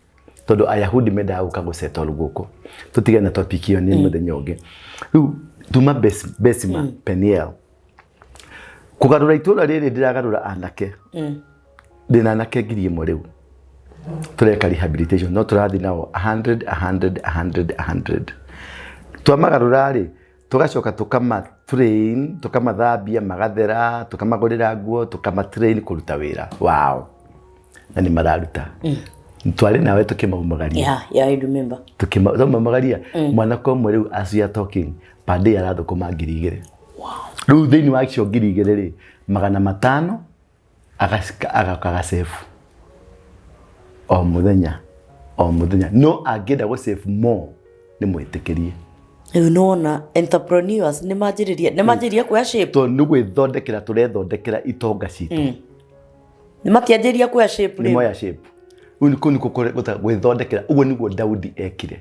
tondũ Ayahudi mendaga gũka gũ settle gũkũ. Tũtigane na topic ĩyo nĩ mũthenya ũngĩ. Rĩu tuma Besima Peniel. Kũgarũra itũra rĩrĩ ndĩragarũra anake. Ndĩna anake 1000 rĩu. Tũreka rehabilitation no tũrathiĩ nao 100 100 100 100. Twamagarũra rĩ tũgacoka tũkama train tũkamathambia magathera tũkamagũrĩra nguo tũkama train kũruta wĩra wao na nĩ mararuta. Twarĩ nawe tũkĩmaumagaria. Yeah, yeah, I remember. Tũkĩmaumagaria mwanake ũmwe rĩu as we are talking per day arathũkũma 2000. Rĩu thĩinĩ wa icio 2000 rĩ 500 agoka agasave o mũthenya o mũthenya no angĩenda gũ save more nĩ mwĩtĩkĩrie. Rĩu nĩ wona entrepreneurs nĩ manjĩrĩria nĩ manjĩrĩria kuoya shape. Tondũ nĩ gwĩthondekera tũrethondekera itonga citũ. Nĩ matianjĩrĩria kuoya shape rĩu. Nĩ moya shape. Rĩu kũu nĩkuo gwĩthondekera ũguo nĩguo Daudi ekire.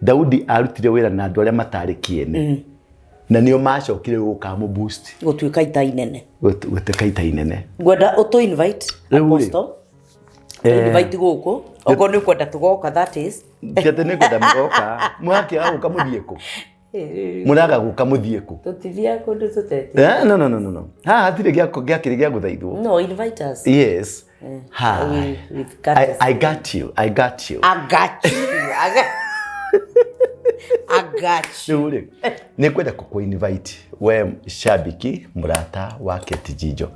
Daudi arutire wĩra na andũ arĩa matarĩ kĩene. Na nĩo macokire gũka mũ boost. Gũtuĩka ita inene. Gũtuĩka ita inene. Ngwenda ũtũ invite. Rĩu rĩ, Apostle, invite gũkũ okorwo nĩ ũkwenda tũgoka, that is. Ti atĩ nĩ ngwenda mũgoka, mũrakĩaga gũka mũthiĩ kũ? Mũraga gũka mũthiĩ kũ? Tũtithiaga kũndũ tũtete. No, no, no, no, no, haha hatirĩ gĩakĩrĩ gĩa gũthaithwo. No, invite us. Yes. Ha. With courtesy. I got you. I got you. I got you. I got you. Rĩu rĩ, nĩ ngwenda kũkũ invite we shabiki mũrata wa Kate Jijo.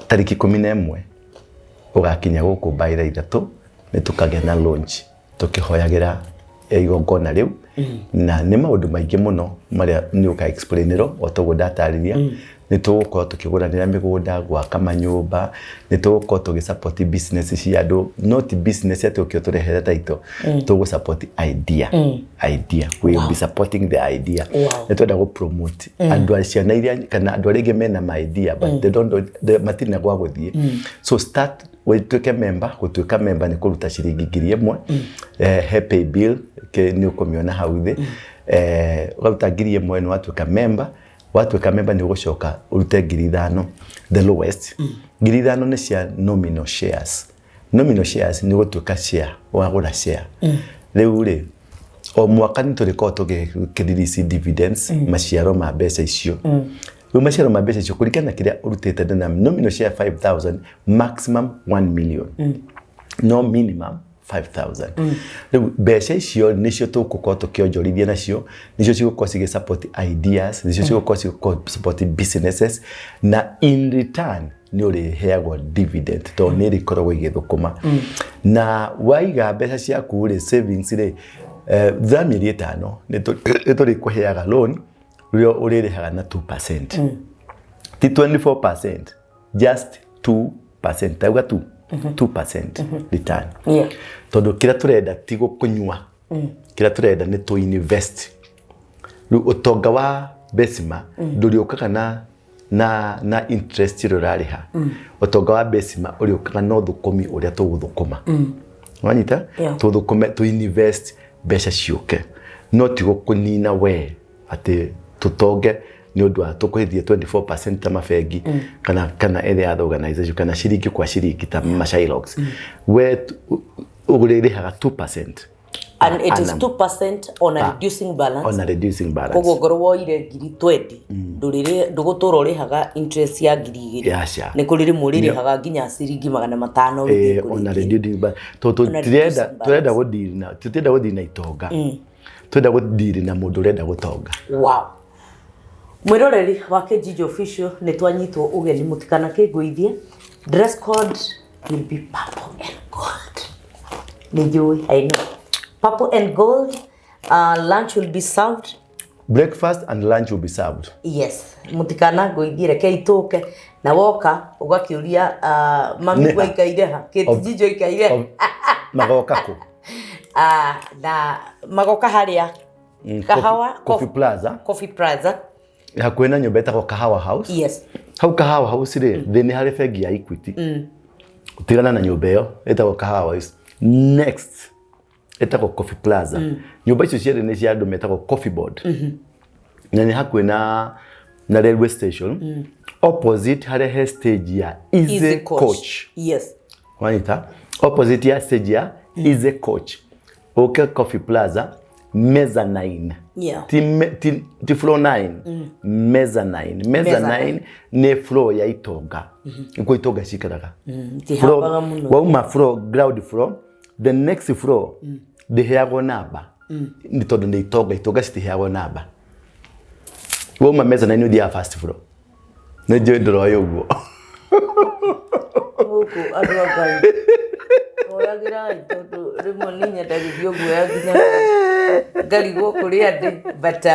Tarĩki 11 ũgakinya gũkũ by thaa 3, nĩ tũkagĩa na launch tũkĩhoyagĩra igongona rĩu, na nĩ maũndũ maingĩ mũno marĩa nĩ ũka explainĩrwo o toguo ndatarĩria. Nĩ tũgũkorwo tũkĩgũranĩra mĩgũnda, gwaka manyũmba, nĩ tũgũkorwo tũgĩ support business cia andũ, not business atĩ ũkĩ ũtũrehere title, tũgũ support idea, idea, we will be supporting the idea. Nĩ twenda gũ promote andũ a ciana iria kana andũ arĩa angĩ mena ma idea but they don't know, matirĩ na gwa gũthiĩ. So start wĩtuĩke member. Gũtuĩka member nĩ kũruta ciringi 1000, he pay bill nĩ ũkũmĩona hau thĩ. Ũkaruta 1000 nĩ watuĩka member. Watuĩka member, nĩ ũgũcoka ũrute 5000, the lowest. 5000 nĩ cia nominal shares. Nominal shares nĩ gũtuĩka share, wagũra share. Rĩu rĩ, o mwaka nĩ tũrĩkorwo tũgĩ dividends, maciaro ma mbeca icio. Rĩu maciaro ma mbeca icio kũringana na kĩrĩa ũrutĩte na nominal share 5000, maximum 1 million, no minimum 5000. Rĩu mbeca icio nĩcio tũgũkorwo tũkĩonjorithia nacio, nĩcio cigũkorwo cigĩ support ideas, nĩcio cigũkorwo cigĩ support businesses, na in return nĩ ũrĩheagwo dividend tondũ nĩ ĩrĩkoragwo ĩgĩthũkũma. Na waiga mbeca ciaku rĩ, savings rĩ, thutha wa mĩeri 5 nĩ tũrĩkũheaga loan rĩrĩa ũrĩrĩhaga na 2%, ti 24%, just 2%, tauga tu 2% return. Tondũ kĩrĩa tũrenda ti gũkũnyua, kĩrĩa tũrenda nĩ tũ invest. Rĩu ũtonga wa Besima ndũrĩũkaga na interest ĩrĩa ũrarĩha. Ũtonga wa Besima ũrĩũkaga na ũthũkũmi ũrĩa tũgũthũkũma, wanyita? Yeah. Tũthũkũme, tũ invest, mbeca ciũke, no ti gũkũnina we atĩ tũtonge nĩ ũndũ wa tũkũhĩthie 24% ta mabengi kana any other organization, kana ciringi kwa ciringi ta mashylock. We ũrĩrĩhaga 2%. And it is Annum. 2% on a reducing balance. On a reducing balance. Koguo ngorwo woire 20,000, ndũrĩrĩ ndũgũtũra ũrĩhaga interest ya 2000. Aca. Nĩ kũrĩ rĩmwe ũrĩrĩhaga nginya ciringi 500 ũgĩthiĩ On a kũrĩkia. reducing balance, tondũ On a tũtirenda reducing. Tũrenda gũdeal na, tũtirenda gũdeal na itonga, tũrenda gũdeal na mũndũ ũrenda gũtonga. Wow. Mwĩroreri wa Kijiji Official, nĩ twanyitwo ũgeni, mũtikanakĩngũithie. Dress code will be purple and gold. Nĩ njũĩ, I know, purple and gold. Lunch will be served. Breakfast and lunch will be served. Yes, mũtikanangũithie, rekei tũke na woka ũgakĩũria, mami Nĩ ha? gwaikaire ha Kĩtijijo ikaire? Magoka kũ? Na magoka harĩa Kahawa Coffee Plaza. Coffee Plaza. Hakuhĩ na nyũmba ĩtagwo Kahawa House. Hau Kahawa House rĩ, thĩ nĩ harĩ bengi ya Equity. Tigana na nyũmba ĩyo ĩtagwo Kahawa House, next ĩtagwo Coffee Plaza. Nyũmba icio cierĩ nĩ cia andũ metagwo Coffee Board, na nĩ hakuhĩ na railway station, opposite harĩa he stage ya Easy, Easy Coach. Coach. Yes. Wanyita? Opposite ya stage ya Easy Coach, uke Coffee Plaza mezzanine. Ti floor 9, mezzanine, mezzanine nĩ floor ya itonga, nĩkuo itonga cikaraga. Itihambaga mũno. Wauma floor, ground floor, the next floor ndĩheagwo namba nĩ tondũ nĩ itonga, itonga citiheagwo namba. Wauma mezzanine ũthiaga first floor. Nĩ njũĩ ndũroĩ ũguo. Gũkũ andũ a Ngai, oyagĩrai, tondũ rĩmwe nĩ nyendagithio guoya nginya ngarigwo kũrĩa ndĩ, but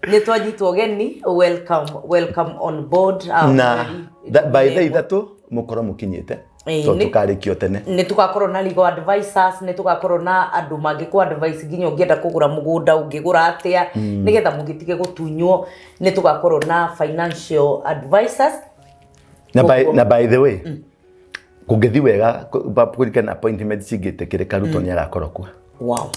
nĩ twanyitwo ũgeni. Welcome, welcome on board. Na by thaa mweri. 3 mũkorwo mũkinyĩte, tondũ tũkarĩkio tene. Nĩ tũgakorwo na legal advisors, nĩ tũgakorwo na andũ mangĩkũ advice nginya ũngĩenda kũgũra mũgũnda ũngĩgũra atĩa nĩgetha mũgĩtige gũtunywo. Nĩ tũgakorwo na financial advisors. Na by the way, kũngĩthiĩ wega kũringana na appointment cingĩtĩkĩrĩka, Ruto nĩ agakorwo kuo. Wow.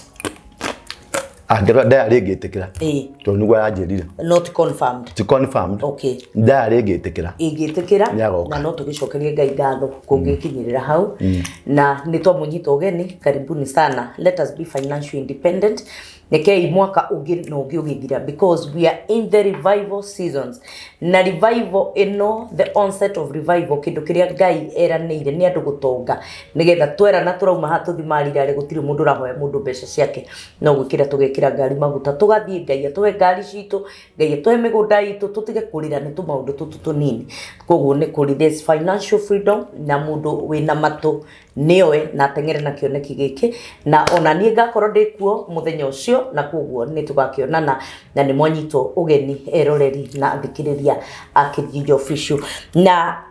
Angĩrora ndayarĩ ĩngĩtĩkĩra. Ĩĩ. Tondũ nĩguo aranjĩrire. Not confirmed. Ti confirmed. Okay. Ndayarĩ ĩngĩtĩkĩra. Ingĩtĩkĩra. Nĩagoka. Na no tũgĩcokerie Ngai ngatho kũngĩkinyĩrĩra hau. Na nĩ twamũnyita ũgeni, karibuni sana. Let us be financially independent. Rekei mwaka ũngĩ na ũngĩ ũgĩthira, because we are in the revival seasons. Na revival ĩno, the onset of revival, kĩndũ kĩrĩa Ngai eranĩire nĩ andũ gũtonga, nĩgetha twerana tũrauma haha tũthi marirarĩ, gũtirĩ mũndũ ũrahoya mũndũ mbeca ciake, no gwĩkĩra tũgekĩra ngari maguta tũgathiĩ. Ngai atũhe ngari citũ, Ngai atũhe mĩgũnda itũ, tũtige kũrĩra nĩ tũmaũndũ tũtũ tũnini. Koguo nĩ kũrĩ, there's financial freedom, na mũndũ wĩna matũ nĩoe na ateng'ere na kĩoneki gĩkĩ, na ona niĩ ngakorwo ndĩ kuo mũthenya ũcio, na koguo nĩ tũgakĩonana, na nĩ mwanyitwo ũgeni, eroreri na athikĩrĩria a Kĩnjinja Official. Na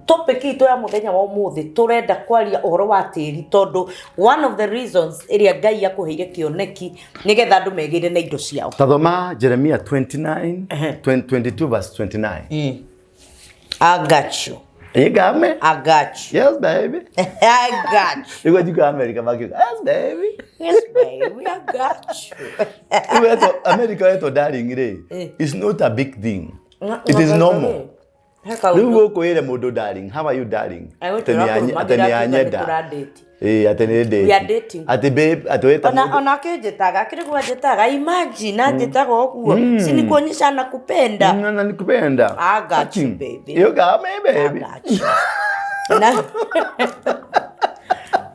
topic itũ ya mũthenya wa ũmũthĩ, tũrenda kwaria ũhoro wa tĩri, tondũ one of the reasons ĩrĩa Ngai akũheire kĩoneki nĩgetha andũ megĩre na indo ciao. Tathoma Jeremia 29 22 verse 29. I got you. You got me? I got you. Yes, baby. I got you. Nĩguo njiguaga America makiuga, "Yes, baby." Yes, baby, I got you. Rĩu wetwo America, wetwo darling rĩ, it's not a big thing. It is normal. He kaũndũ. Rĩu gũkũ wĩre mũndũ "Darling, how are you, darling?" Atĩ atĩ nĩ anyenda. Ĩĩ, atĩ nĩ date. We are dating. Atĩ babe, atĩ wĩta Ona mũndũ. Ona akĩnjĩtaga, akĩrĩguo anjĩtaga, imagine anjĩtaga ũguo, si ni kuonyesha anakupenda? Na nikupenda. I got you, baby. You got me, I baby. got you.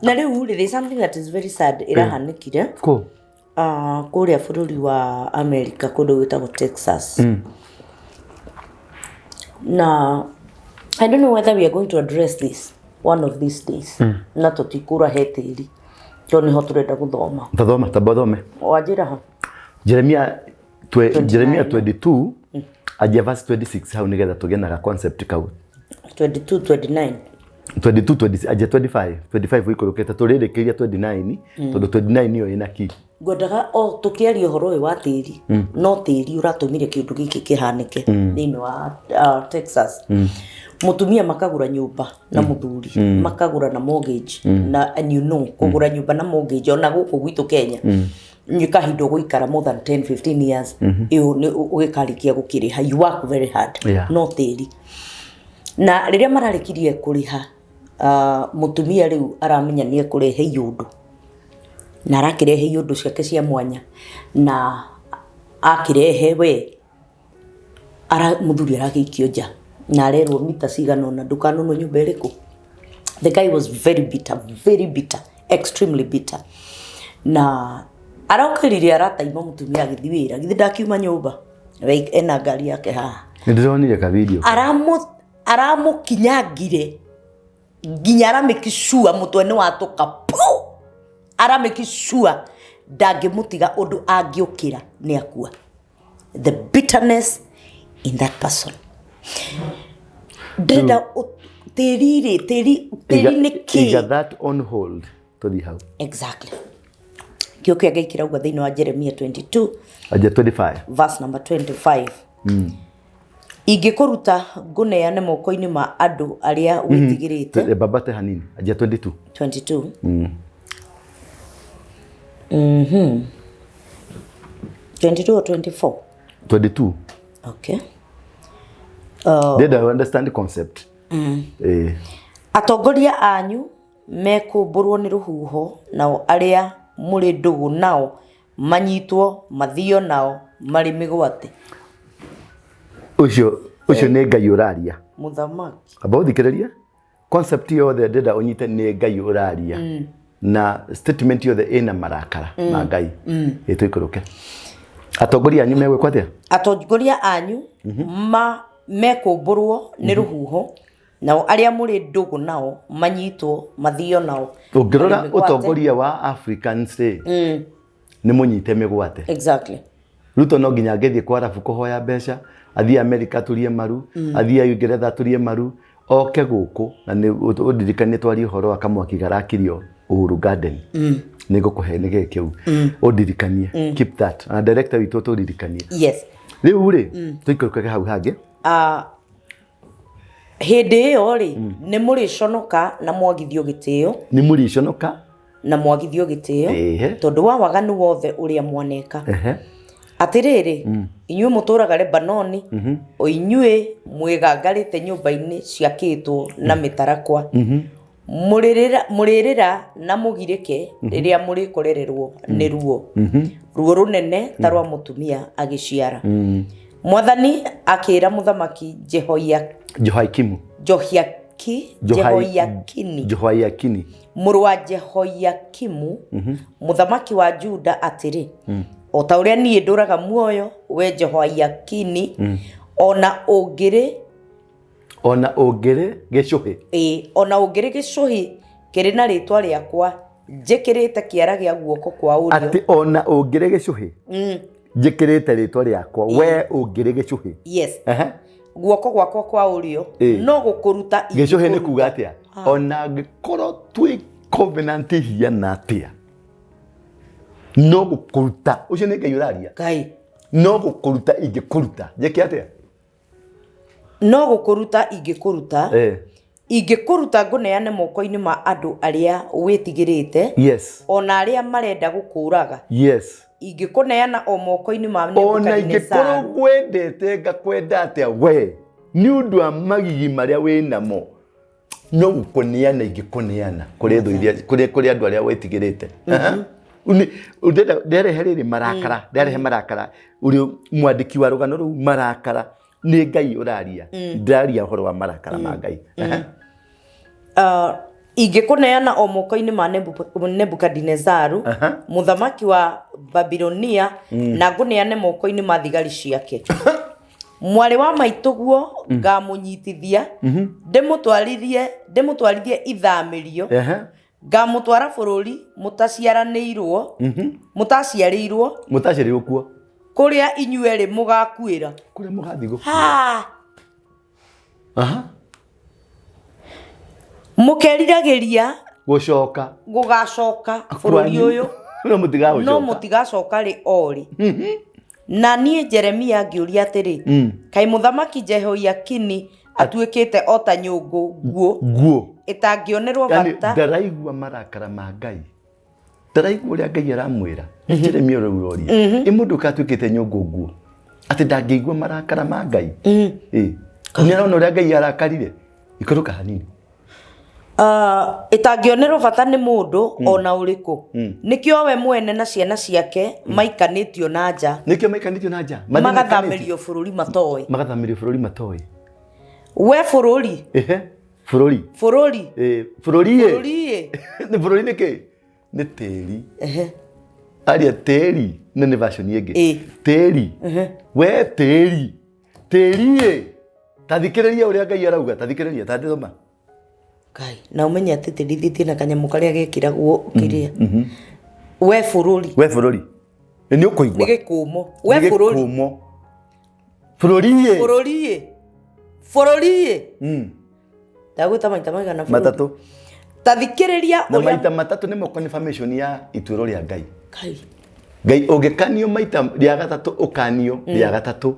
Na rĩu rĩ, there's something that is very sad ĩrahanĩkire Kũ? Kũrĩa bũrũri wa America, kũndũ gwĩtagwo Texas. Na I don't know whether we are going to address this one of these days, na tũtikũra he tĩri, tondũ nĩho tũrenda gũthoma. Tathoma, tamba ũthome. Wanjĩra ha? Jeremia 22 anjia verse 26 hau, nĩgetha tũgĩe na ga concept kau. 22 29. 22 20, anjia 25 25 ũikũrũkĩte, tũrĩrĩkĩria 29, tondũ 29 nĩyo ĩna key. Ngwendaga o tũkĩaria ũhoro ũyũ wa tĩri, no tĩri ũratũmire kĩũndũ gĩkĩ kĩhanĩke thĩinĩ wa Texas. Mũtumia makagũra nyũmba na mũthuri, makagũra na mortgage, na and you know kũgũra nyũmba na mortgage, ona gũkũ gwitũ Kenya, nĩ kahinda ũgũikara more than 10 15 years ĩyo nĩ ũgĩkarĩkia gũkĩrĩha. You work very hard. No tĩri, na rĩrĩa mararĩkirie kũrĩha, mũtumia rĩu aramenya nĩ ekũrehe iũndũ, na arakĩrehe iũndũ ciake cia mwanya, na akĩrehe we ara mũthuri aragĩikio nja, na arerwo mita cigana ũna, ndũkanonwo nyũmba ĩrĩkũ. The guy was very bitter, very bitter, extremely bitter, na arokĩrire arataima mũtumia agĩthiĩ wĩra, githĩ ndakiuma nyũmba. We ena ngari yake haha. Nĩ ndĩronire ka video. Aramũkinyangire nginya aramĩkicua, mũtwe nĩ watũka pu, aramĩkicua ndangĩmũtiga, ũndũ angĩũkĩra nĩ akua. The bitterness in that person. Ndĩrenda tĩri rĩ, tĩri, tĩri nĩ Iga kĩ? That on hold, tũthiĩ hau. Exactly, kĩo kĩa Ngai kĩrauga thĩinĩ wa Jeremia 22 anjia 25. Verse number 25: "Ingĩkũruta ngũneane moko-inĩ ma andũ arĩa wĩtigĩrĩte." Babate hanini, anjia 22. 22. 22 or 24? 22. Okay. Ndĩrenda understand the concept. Eh. "Atongoria anyu mekũmbũrwo nĩ rũhuho, nao arĩa mũrĩ ndũgũ nao manyitwo mathio nao marĩ mĩgwate." Ũcio nĩ Ngai ũraria. Mũthamaki. Amba ũthikĩrĩrie concept yothe, ndĩrenda ũnyite nĩ Ngai ũraria, na statement yothe ĩna marakara ma Ngai. Ĩ, tũikũrũke. Atongoria anyu megwĩkwo atĩa? "Atongoria anyu ma mekũmbũrwo nĩ rũhuho, nao arĩa mũrĩ ndũgũ nao manyitwo mathio nao Ũngĩrora marĩ mĩgwate." ũtongoria wa Africans rĩ, nĩ mũnyite mĩgwate. Ruto no nginya angĩthiĩ kwa arabu kũhoya mbeca, athiĩ Amerika aturie maru, athiĩ Uingereza aturie maru, oke gũkũ. Na nĩ ũndirikanie twarie ũhoro wa kamwaki garakirio Uhuru Garden. Nĩ ngũkũhe nĩ gĩkĩ kĩu ũndirikanie, keep that, na director witũ tũririkanie. Rĩu rĩ, tũikũrũkage hau hangĩ. Hĩndĩ ĩyo rĩ, nĩ mũrĩconoka na mwagithio gĩtĩo. Nĩ mũrĩconoka. Na mwagithio gĩtĩo tondũ wa waganu wothe ũrĩa mwaneka. Atĩrĩrĩ, inyuĩ mũtũũraga Lebanoni, o inyuĩ mwĩgangarĩte nyũmba-inĩ ciakĩtwo na mĩtarakwa, mũrĩrĩra mũrĩrĩra na mũgirĩke rĩrĩa mũrĩkorererwo nĩ ruo, ruo rũnene ta rwa mũtumia agĩciara. Mwathani akĩĩra mũthamaki Jehoia Jehoiakimu. Jehoiaki Jehoiakini Jehoiakini. Mũrũ wa Jehoiakimu mũthamaki wa Juda atĩrĩ, o ta ũrĩa niĩ ndũraga muoyo, we Jehoiakini, o na ũngĩrĩ Ona ũngĩrĩ gĩcũhĩ. Ĩĩ, o na ũngĩrĩ gĩcũhĩ kĩrĩ na rĩĩtwa rĩakwa njĩkĩrĩte kĩara gĩa guoko kwa ũrĩo. Atĩ ona ũngĩrĩ gĩcũhĩ njĩkĩrĩte rĩtwa rĩakwa, we ũngĩrĩ gĩcũhĩ. Yes. Guoko gwakwa kwa ũrĩo no gũkũruta Gĩcũhĩ nĩ ingĩkũruta. Kuga atĩa? Ona angĩkorwo twĩ covenant hiana atĩa, no gũkũruta, ũcio nĩ Ngai ũraria. Ngai. No gũkũruta ingĩkũruta njĩke atĩa? No gũkũruta ingĩkũruta. Ingĩkũruta ngũneane moko-inĩ ma andũ arĩa wĩtigĩrĩte, o na arĩa marenda gũkũũraga. Ingĩkũneana o moko-inĩ ma Ona ingĩkorwo Nebukadinezaru. ngwendete ngakwenda atĩa, we nĩ ũndũ wa magigi marĩa wĩ namo, no gũkũneana ingĩkũneana kũrĩ thũ iria kũrĩ andũ arĩa wĩtigĩrĩte. Ndĩrehe rĩrĩ marakara, ndĩrarehe marakara ũrĩ mwandĩki wa rũgano rũu, marakara nĩ Ngai ũraria, ndĩraria ũhoro wa marakara ma Ngai. Ingĩkũneana o moko-inĩ ma Nebukadinezaru mũthamaki wa Babilonia, na ngũneane moko-inĩ ma thigari ciake. Mwarĩ wa maitũguo ngamũnyitithia, ndĩmũtwarithie ithamĩrio. Ngamũtwara bũrũri mũtaciaranĩirwo, mũtaciarĩirwo, Mũtaciarĩirwo kuo, kũrĩa inyuerĩ mũgakuĩra. Kũrĩa mũgathiĩ gũkua. Ha! Mũkeriragĩria gũcoka gũgacoka bũrũri kwanyu. Ũyũ, no mũtigagũcoka. No mũtigacoka rĩ o rĩ. Na niĩ Jeremia ngĩũria atĩrĩ, kaĩ mũthamaki Jehoiakini atuĩkĩte o ta nyũngũ nguũ nguo ĩtangĩonerwo Yani bata? Ndaraigua marakara ma Ngai, ndaraigua ũrĩa Ngai aramwĩra. Nĩ Jeremia ũrĩa ũroria ĩ mũndũ katuĩkĩte nyũngũ nguo atĩ ndangĩigua marakara ma Ngai. Ĩ nĩ arona ũrĩa Ngai arakarire ikũrũka hanini. Ĩtangĩonerwo bata nĩ mũndũ ona ũrĩkũ. Nĩkĩo we mwene na ciana ciake maikanĩtio na nja, Nĩkĩo maikanĩtio na nja. Magathamĩrio bũrũri matoĩ. Magathamĩrio bũrũri matoĩ. We bũrũri, Ehe, bũrũri. Bũrũri. Ĩ, bũrũri ĩ. Bũrũri ĩ. Nĩ bũrũri nĩkĩ? Nĩ tĩri. Aria tĩri nĩ version ĩngĩ. Tĩri, we tĩri, tĩri ĩ, ta thikĩrĩria ũrĩa Ngai arauga, ta thikĩrĩria, ta thoma. Ngai, na ũmenye atĩ tĩrithĩtie na kanyamũ karĩa gekĩragwo kĩrĩa. We bũrũri. We bũrũri nĩ Nĩ ũkũigua. Gĩkũmo. We Nĩ bũrũri. Gĩkũmo. Bũrũri ĩ. Bũrũri ĩ. Bũrũri ĩ. Ndagwĩta maita maigana bũrũri? Matatũ. Ta thikĩrĩria Na ũrĩa maita matatũ nĩmo confirmation ya ituĩro rĩa Ngai. Ngai. Ngai ũngĩkanio maita rĩa gatatũ, ũkanio rĩa gatatũ,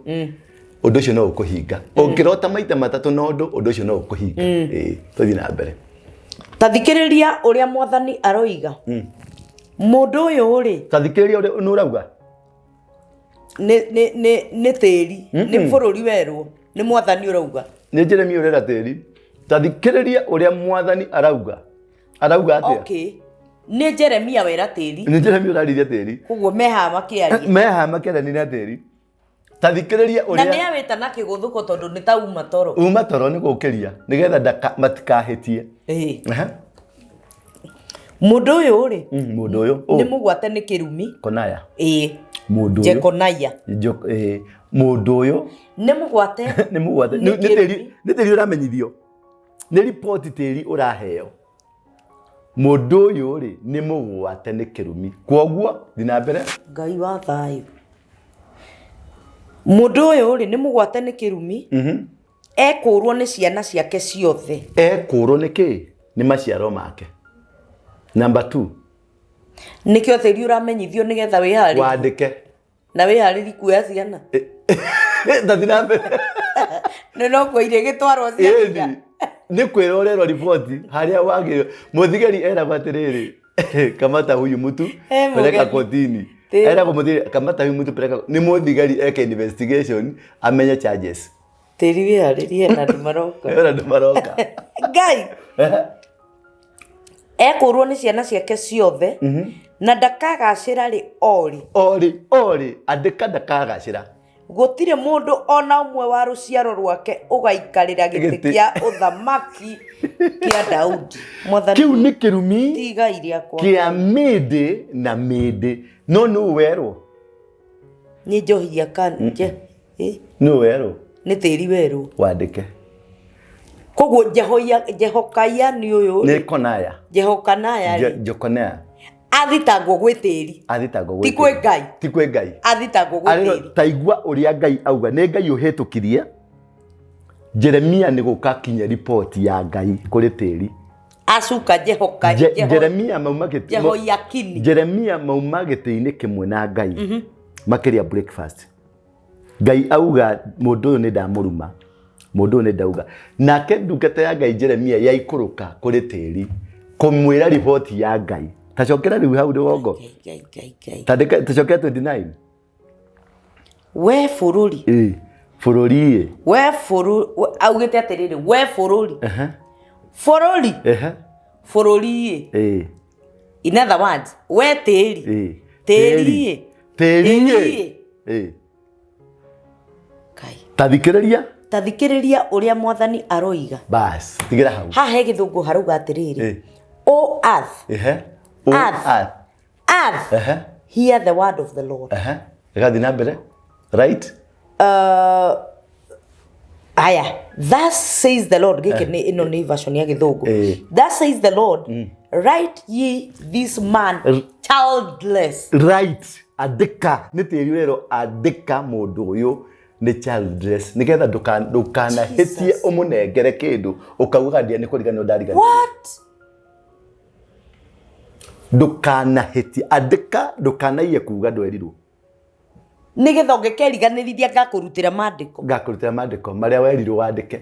ũndũ ũcio no ũkũhinga. Ũngĩrota maita matatũ na ũndũ, ũndũ ũcio no ũkũhinga. Ĩĩ, tũthiĩ na mbere. Ta thikĩrĩria ũrĩa mwathani aroiga. Mũndũ ũyũ rĩ, Ta thikĩrĩria ũrĩa nĩ ũrauga. Nĩ tĩri, nĩ bũrũri werwo, nĩ mwathani ũrauga. Nĩ Jeremia ũrera tĩri, ta thikĩrĩria ũrĩa mwathani arauga. Arauga atĩa? Okay. Nĩ Jeremia wera tĩri. Nĩ Jeremia ũrarithia tĩri. Koguo mehaha makĩaria. Mehaha makĩaranĩria na tĩri. Ta thikĩrĩria Na nĩ ũrĩa awĩta na kĩgũthũko tondũ nĩ ta uma toro. Uma toro nĩ gũkĩria nĩgetha matikahĩtie. Mũndũ ũyũ rĩ, Mũndũ ũyũ nĩ mũgwate nĩ kĩrumi. Konaya. Ĩĩ. Mũndũ ũyũ. Jekonaia. Mũndũ ũyũ nĩ mũgwate nĩ mũgwate. Nĩ Nĩ tĩri, kĩrumi. nĩ tĩri ũramenyithio, nĩ riboti tĩri ũraheo. Mũndũ ũyũ rĩ, nĩ mũgwate nĩ kĩrumi. Kwoguo thiĩ na mbere. Ngai wa thayũ. Mũndũ ũyũ rĩ, nĩ mũgwate nĩ kĩrumi, ekũrwo nĩ ciana ciake ciothe. Ekũrwo nĩ kĩ? Nĩ maciaro make. Number 2. Nĩkĩo tĩri ũramenyithio nĩgetha wĩharĩrie. Wandĩke. Na wĩharĩrie kuoya ciana. Tathiĩ na mbere. Nĩ no kuo iria gĩtwarwo cia Ĩni, nĩ kwĩrwo ũrerwo riboti harĩa wagĩrĩirwo. Mũthigari eragwo atĩrĩrĩ, Kamata huyu mtu Eh, peleka mũgeni. kotini. Tĩri. Eragwo mũthigari kamata huyu mtu peleka nĩ mũthigari eke investigation amenye charges. Tĩri wĩharĩrie na andũ maroka. Ĩyo andũ maroka. Ngai ekũrwo nĩ ciana ciake ciothe na ndakagacĩra rĩ orĩ. Orĩ orĩ andĩka ndakagacĩra. Gũtirĩ mũndũ ona ũmwe wa rũciaro rwake ũgaikarĩra gĩtĩ Gĩtĩ. kĩa ũthamaki kĩa Daudi. Mwathani Kĩu nĩ kĩrumi ti igai rĩakwa. kĩa mĩndĩ na mĩndĩ no nũ werwo Nĩ njohia kanje nũ werwo nĩ tĩri werũ. wandĩke Koguo Jehokaiani ũyũ nĩ rĩ, konaya Jehokanaya rĩ, Jekonaya athitangwo gwĩ tĩri. athitangwo Ti kwĩ Ngai. ti kwĩ Ngai. Athitangwo gwĩ Arĩro tĩri. ta igua ũrĩa Ngai auga nĩ Ngai ũhĩtũkirie Jeremia nĩ gũka kinya riboti ya Ngai kũrĩ tĩri. Acuka Jeremia mauma gĩtĩ Jehoiakini. Jeremia mauma gĩtĩ-inĩ kĩmwe na Ngai makĩrĩa breakfast. Ngai auga mũndũ ũyũ nĩ ndamũruma mũndũ ũyũ nĩ ndauga nake ndungata ya Ngai Jeremia yaikũrũka kũrĩ tĩri kũmwĩra riboti ya Ngai tacokera rĩu hau rũgongo. Ngai, Ngai, Ngai. Tandĩka tacokera 29. We bũrũri. Ĩ bũrũri ĩ. We bũrũri augĩte atĩrĩrĩ, we bũrũri. Bũrũri. Ehe. Bũrũri ĩ. Ĩ. In other words, we tĩri. Ĩ. Tĩri ĩ. Tĩri Tĩri ĩ. Ĩ. Ngai. Tathikĩrĩria. Ta thikĩrĩria ũrĩa mwathani aroiga. Bas, tigĩra hau. Haha he gĩthũngũ harauga atĩrĩrĩ. Ĩ. O earth, Ehe. O Earth. earth. earth, Ehe. hear the word of the Lord. Ehe. Ĩgathiĩ na mbere. Right? Aya, thus says the Lord. Gĩkĩ nĩ ĩno nĩ version ya gĩthũngũ. Eh. Thus says the Lord, write ye this man childless. Right. Andĩka nĩ tĩri werwo andĩka mũndũ ũyũ nĩ childless nĩgetha ndũkanahĩtie Jesus. ũmũnengere kĩndũ ũkauga ndia nĩ kũriganĩrwo ndariganĩrwo. What? Ndũkanahĩtie andĩka ndũkanaiye kuga ndwerirwo. Nĩgetha ũngĩkeriganĩrithia ngakũrutĩra maandĩko. Ngakũrutĩra maandĩko marĩa werirwo wandĩke.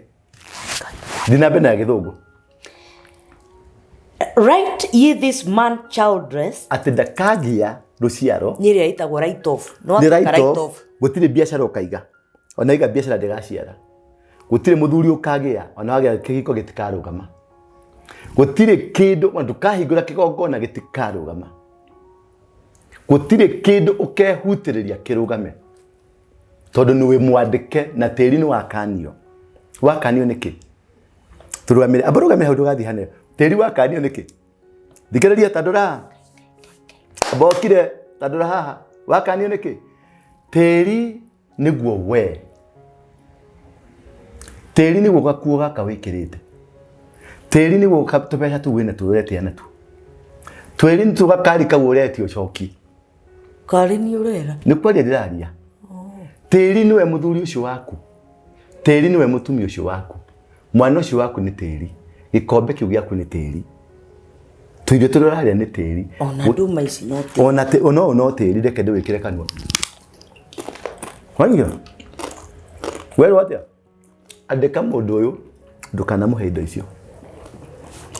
Thiĩ na mbere na gĩthũngũ. Write ye this man childless. Atĩ ndakagĩa rũciaro. Nĩ ĩrĩa ĩtagwo write off. Nĩ Nĩ watuĩka write write off. off. Gũtirĩ biacara ũkaiga. Ona iga biacara ndĩgaciara. Gũtirĩ mũthuri ũkagĩa ona wagĩa kĩhiko gĩtikarũgama. Gũtirĩ kĩndũ ona ndũkahingũra kĩgongona gĩtikarũgama. Gũtirĩ kĩndũ ũkehutĩrĩria kĩrũgame. Tondũ nĩ wĩ mwandĩke na tĩri nĩ wakanio. Wakanio nĩkĩ? Tũrũgamĩre, amba rũgamĩre hau ndũgathiĩ hanene. Tĩri wakanio nĩkĩ? Thikĩrĩria tandũra. Amba ũkire tandũra haha. Wakanio nĩkĩ? Tĩri nĩguo we. Tĩri nĩguo gakuo gaka wĩkĩrĩte. Tĩri nĩguo tũbeca tũu wĩna tuo ũretia natuo. Tĩri nĩ gakari kau ũretia ũcokie. Karĩ nĩ ũrera. Nĩ kwaria ndĩraria. Tĩri nĩwe mũthuri ũcio waku. Tĩri nĩwe mũtumia ũcio waku. Mwana ũcio waku nĩ tĩri. Gĩkombe kĩu gĩaku nĩ tĩri. Tũirio tũrĩa ũrarĩa nĩ tĩri. Ona ndũma ici no tĩri. Ona no tĩri reke ndĩwĩkĩre kanua. Wanyua? Werwo atĩa? Andĩka mũndũ ũyũ ndũkanamũhe indo icio.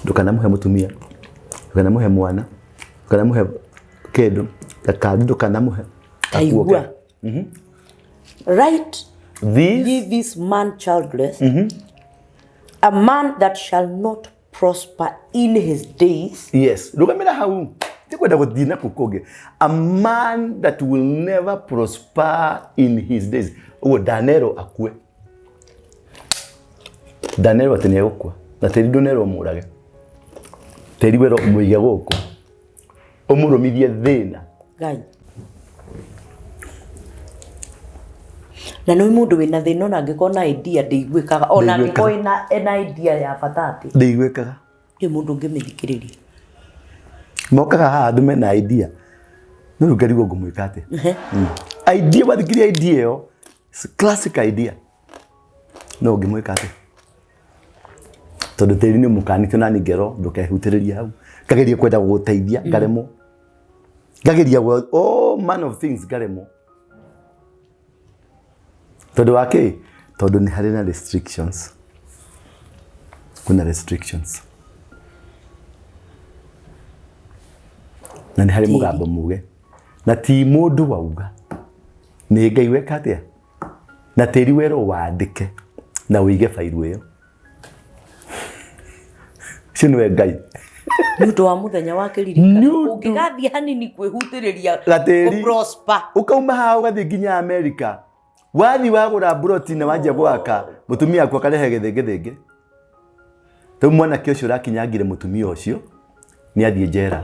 Ndũkanamũhe mũtumia. Ndũkanamũhe mwana. Ndũkanamũhe kĩndũ. Gakari ndũkanamũhe. Taigua. Write This ye this man childless, a man that shall not prosper in his days. Yes. Rũgamĩra hau. Ndikwenda gũthiĩ na kũu kũngĩ. A man that will never prosper in his days. Ũguo ndanerwo akue. Ndanerwo atĩ nĩegũkua. Na tĩri ndũnerwo mũrage. Tĩri werwo ũmũige gũkũ. Ũmũrũmithie thĩna. Ngai. Na nĩ mũndũ wĩna thĩna ona angĩkorwo na idea ndĩiguĩkaga ona Ndĩiguĩkaga. angĩkorwo ena idea ya bata atĩ Ndĩiguĩkaga. nĩ mũndũ ũngĩmĩthikĩrĩria. Mokaga haha andũ mena idea. No rĩu ngarigwo ngũmwĩka atĩa. Idea wathikĩria idea ĩyo. It's a classic idea. No ũngĩmwĩka atĩa? Tondũ tĩri nĩ mũkanitio na niĩ ngerwo ndũkehutĩrĩrie hau. Ngageria kwenda gũgũteithia ngaremwo. Ngageria all man of things ngaremwo. Tondũ wa kĩ? Tondũ nĩ harĩ na restrictions. Kuna restrictions. Na nĩ harĩ Tĩri. Mũgambo muge na ti mũndũ wauga, nĩ Ngai weka atĩa na tĩri werwo wandĩke na ũige bairu ĩyo. Ũcio nĩwe Ngai. Nĩ ũndũ wa mũthenya wa kĩririkano. Nĩ ũndũ- Ũngĩgathiĩ hanini kwĩhutĩrĩria Gatĩri. kũ-prosper. Ũkauma haha ũgathiĩ nginya Amerika, wathiĩ wagũra mburoti na wanjia gwaka, mũtumia waku akarehe gĩthĩngĩthĩngĩ. Rĩu mwanake ũcio ũrakinyangire mũtumia ũcio nĩ athiĩ njera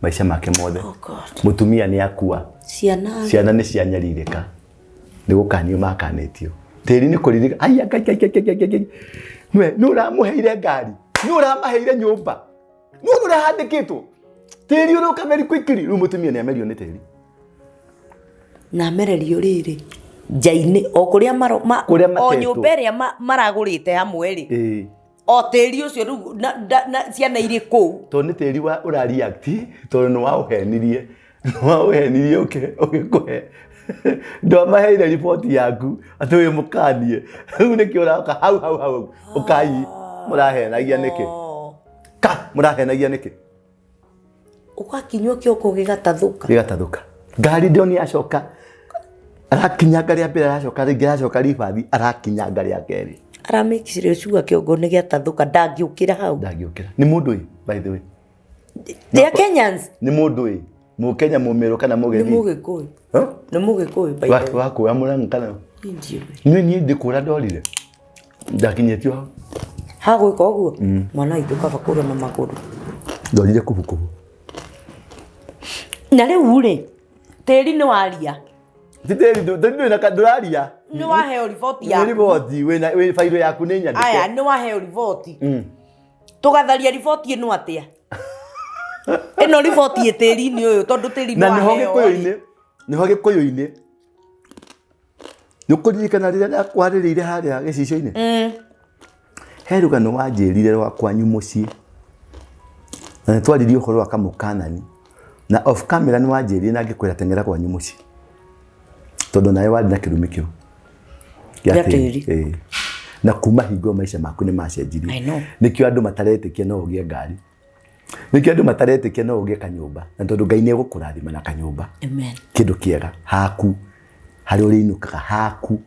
maica make mothe. Oh God. Mũtumia nĩ akua. Ciana. Ciana nĩ cianyarirĩka, nĩ gũkanio makanĩtio. Tĩri nĩ kũririka ai ngai ngai ngai ngai ngai ngai. Nĩwe nĩ ũramũheire ngari, nĩ ũramaheire nyũmba, nĩ ũrĩa ũrahandĩkĩtwo tĩri ũroka very quickly. Rĩu mũtumia nĩ amerio nĩ tĩri. Na amererio rĩrĩ nja-inĩ o kũrĩa maro, ma, Kũrĩa o matetwo. nyũmba ĩrĩa maragũrĩte hamwe rĩ, o tĩri ũcio rĩu na ciana irĩ kũu. Tondũ nĩ tĩri wa ũra react, tondũ nĩ waũhenirie, nĩ waũhenirie ũgĩkũhe, ndwamaheire riboti yaku atĩ wĩ mũkanie. Rĩu nĩkĩo ũroka hau hau hau ũkai mũrahenagia nĩkĩ? Oh. Ka mũrahenagia nĩkĩ? Ũgakinywo kĩongo gĩgatathũka. Gĩgatathũka. Ngari ndĩoni yacoka, arakinyanga rĩa mbere, aracoka rĩngĩ, aracoka ribathi, arakinyanga rĩa kerĩ. Aramĩkicire cua kĩongo nĩ gĩatathũka, ndangĩũkĩra hau. Ndangĩũkĩra. Nĩ mũndũ ĩ, by the way? They are Kenyans. Nĩ mũndũ ĩ, Mũkenya, mũmĩrũ kana Nĩ mũgethi? Mũgĩkũyũ. Huh? Nĩ mũgĩkũyũ, by the way. Wakũra mũrang'a kana? Ndiũĩ. Niĩ ndĩkũra ndorire, ndakinyĩtio hau. Hagwĩka ũguo mwana witũ kaba kũra na magũrũ. Ndorire kubukubu. Na rĩu rĩ, tĩri nĩ waria. Ti tĩri, tĩri ndũrĩ na ndũraria. Nĩ waheo riboti Nĩ yaku. Riboti wĩna wĩ bairo yaku nĩ nyandĩke. Aya, nĩ waheo riboti. Tũgatharia riboti ĩno atĩa? Ĩno riboti ĩ tĩri-inĩ ũyũ, tondũ tĩri nĩ Na nĩho waheo. Gĩkũyũ-inĩ, nĩho Gĩkũyũ-inĩ, nĩ ũkũririkana rĩrĩa ndakwarĩrĩire harĩa gĩcicio-inĩ? He rũgano wanjĩrire rwa kwanyu mũciĩ, na nĩ twaririe ũhoro wa kamũkanani, na off camera nĩ wanjĩrire na ngĩkwĩra teng'era kwanyu mũciĩ, tondũ nawe warĩ na kĩrumi kĩu gĩa gĩa tĩri. Tĩri. Ĩĩ. Na kuma hingo maica maku nĩ macenjirie. I know. Nĩkĩo andũ mataretĩkia no ũgĩe ngari, nĩkĩo andũ mataretĩkia no ũgĩe kanyũmba, na tondũ Ngai nĩ egũkũrathima na kanyũmba. Amen. Kĩndũ kĩega haku harĩa ũrĩinũkaga haku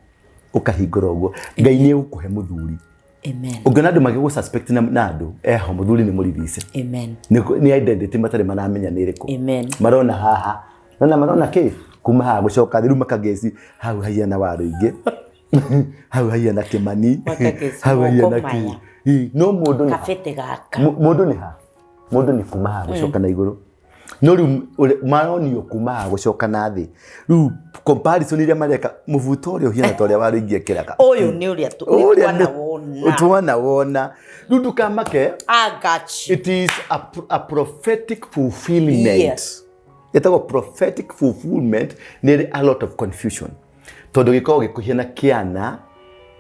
ũkahingũra ũguo, Ngai nĩ egũkũhe mũthuri. Amen. Ũngĩona andũ magĩgũ suspect na andũ eho mũthuri nĩ mũririce. Amen. Nĩ identity matarĩ maramenya nĩ ĩrĩkũ. Amen. Marona haha nona marona kĩ kuma haha gũcoka thĩ, rĩu makageci hau hahiana waru ingĩ, hau hahiana Kĩmani, Makageci hau hahiana moko kĩ. maya. Ĩ, no mũndũ nĩ Kabete gaka. Mũndũ nĩ ha mũndũ nĩ kuma haha gũcoka na igũrũ, no rĩu maronio kuma haha gũcoka na thĩ. Rĩu comparison iria mareka, mũbuto ũrĩa ũhiana ta ũrĩa waru ingĩ ekĩraga. Ũyũ nĩ ũrĩa Ũrĩa twanawona. Twanawona. Rĩu ndũkamake. I got you. It is a prophetic fulfillment. Ĩtagwo prophetic fulfillment. Nĩ ĩrĩ a lot of confusion, tondũ gĩkoragwo gĩkũhiana kĩana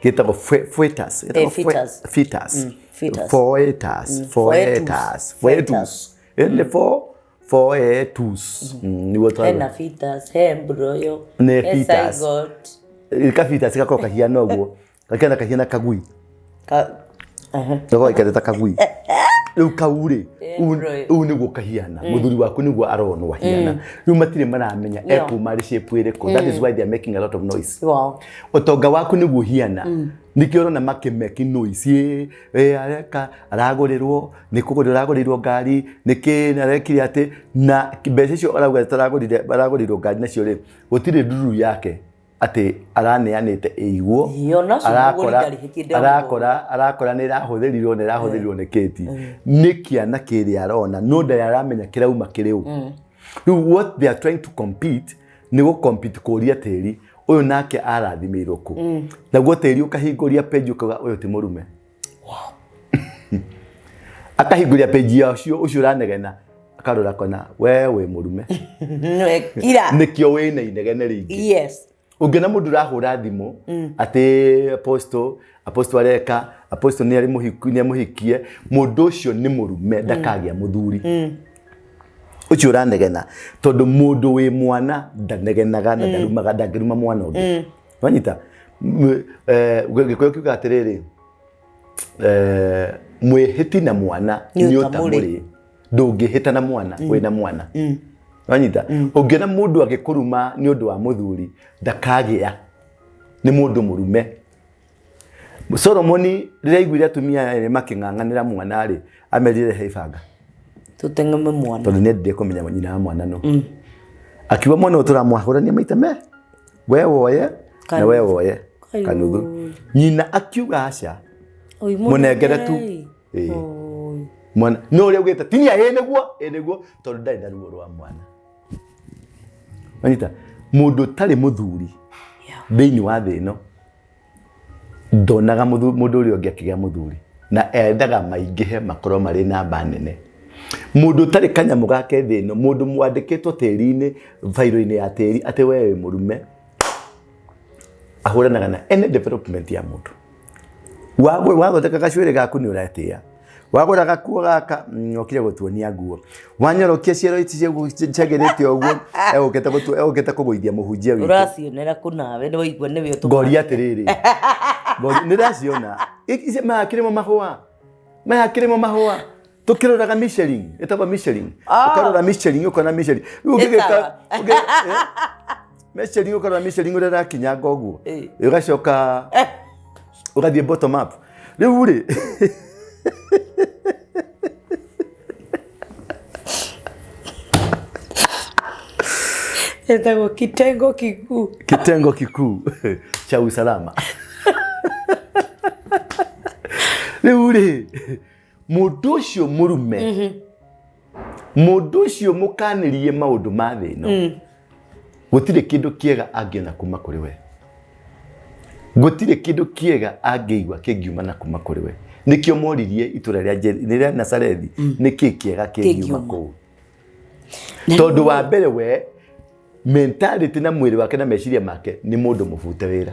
gĩtagwo fetus. Gĩtagwo Fetus. Fetus. Fetus. Foetus. Foetus. Foetus. Nĩ foetus. Nĩguo Hena fetus, he embryo, Nĩ he fetus. zygote. Ka fetus gakoragwo kahiana ũguo, gakĩana kahiana kagui. Aha. Gakoragwo gaikarĩte ta kagui. Rĩu kau rĩ, Embryo. ũũ nĩguo kahiana. Mũthuri waku nĩguo aronwo ahiana. Rĩu matirĩ maramenya ekuma arĩ shape ĩrĩkũ. That is why they are making a lot of noise. Ũtonga waku nĩguo ũhiana, nĩkĩo ũrona makĩmeki noise. Ĩ, areka aragũrĩrwo, nĩ kũgũrĩrwo aragũrĩirwo ngari nĩkĩ, arekire atĩ na mbeca icio arauga taragũrire, aragũrĩirwo ngari nacio rĩ, gũtirĩ ndururu yake atĩ araneanĩte ĩiguo. Ĩĩ, ona ũcio mũgũri ndarĩ hĩndĩ amũgũra. Arakora nĩ ĩrahũthĩrirwo, nĩ ĩrahũthĩrirwo nĩ kĩti nĩ kĩana kĩrĩa arona, no ndarĩ aramenya kĩrauma kĩrĩ ũ. Rĩu what they are trying to compete nĩ gũ compete kũria tĩri ũyũ nake arathimĩirwo kũ, naguo tĩri ũkahingũria page ũkauga ũyũ ti mũrume, akahingũria page ya ũcio ũcio ũranegena, akarora kona we wĩ mũrume. Nwekira. Nĩkĩo wĩna inegene rĩingĩ. Ũngĩona mũndũ ũrahũra thimũ atĩ apostle areka apostle nĩ arĩ mũhiku, nĩ amũhikie, mũndũ ũcio nĩ mũrume, ndakagĩa mũthuri ũcio ũranegena, tondũ mũndũ wĩ mwana ndanegenaga na ndarumaga, ndangĩruma mwana ũngĩ. Wanyita? Gĩkũyũ kiuga atĩrĩrĩ, mwĩhĩti na mwana Nĩ nĩ ũtamũrĩ. Ũtamũrĩ. Ndũngĩhĩta na mwana wĩna mwana. Wanyita? Ũngĩona mũndũ agĩkũruma nĩ ũndũ wa mũthuri, ndakagĩa nĩ mũndũ mũrume. Solomoni rĩrĩa aiguire atumia erĩ makĩng'ang'anĩra mwana rĩ, amerire he ibanga. Tũteng'eme mwana. Tondũ nĩ endire kũmenya nyina wa mwana no. Akiuga mwana ũyũ tũramwahũrania maita me we woye na we woye kanuthu. Nyina akiuga aca. Mũnengere tu. Ĩĩ. Mwana no ũrĩa augĩte tinia ĩ nĩguo ĩ nĩguo tondũ ndarĩ na ruo rwa mwana. Wanyita? Mũndũ ũtarĩ mũthuri thĩinĩ wa thĩ ĩno ndonaga mũndũ ũrĩa ũngĩ akĩgĩa mũthuri na endaga maingĩhe makorwo marĩ namba nene. Mũndũ ũtarĩ kanyamũ gake thĩ ĩno, mũndũ mwandĩkĩtwo tĩri-inĩ, bairũ-inĩ ya tĩri atĩ we wĩ mũrume, ahũranaga na any development ya mũndũ. Wathondeka gacuĩrĩ gaku nĩ ũretĩa. Wagũra gakuo gaka, okire gũtuonia nguo. Wanyorokia ciero ici ciagĩrĩte ũguo, egũkĩte egũkĩte kũgũithia mũhunjia witũ. Ũracionera kũ nawe nĩ waigua nĩwe ũtũmaga. Ngoria atĩrĩrĩ, nĩ ndĩraciona. Ici maya kĩrĩmo mahũa, maya kĩrĩmo mahũa. Tũkĩroraga Michelin, ĩtagwo Michelin. Ũkarora Michelin, ũkona Michelin. Rĩu ũngĩgĩka, Michelin ũkarora Michelin ũrĩa ĩrakinyanga ũguo. Ũgacoka ũgathiĩ bottom up. Rĩu rĩ, Etagwo kitengo kikuu. Kitengo kikuu cha usalama. Rĩu rĩ, mũndũ ũcio mũrume, mũndũ ũcio mũkanĩrie maũndũ ma thĩ ĩno, gũtirĩ kĩndũ kĩega angĩona kuma kũrĩ we. Gũtirĩ kĩndũ kĩega angĩigua kĩngiuma na kuma kũrĩ we. Nĩkĩo moririe itũra rĩa rĩa Nazarethi, nĩkĩ kĩega kĩngiuma kũu. Tondũ wa mbere we mentality na mwĩrĩ wake na meciria make nĩ mũndũ mũbute wĩra.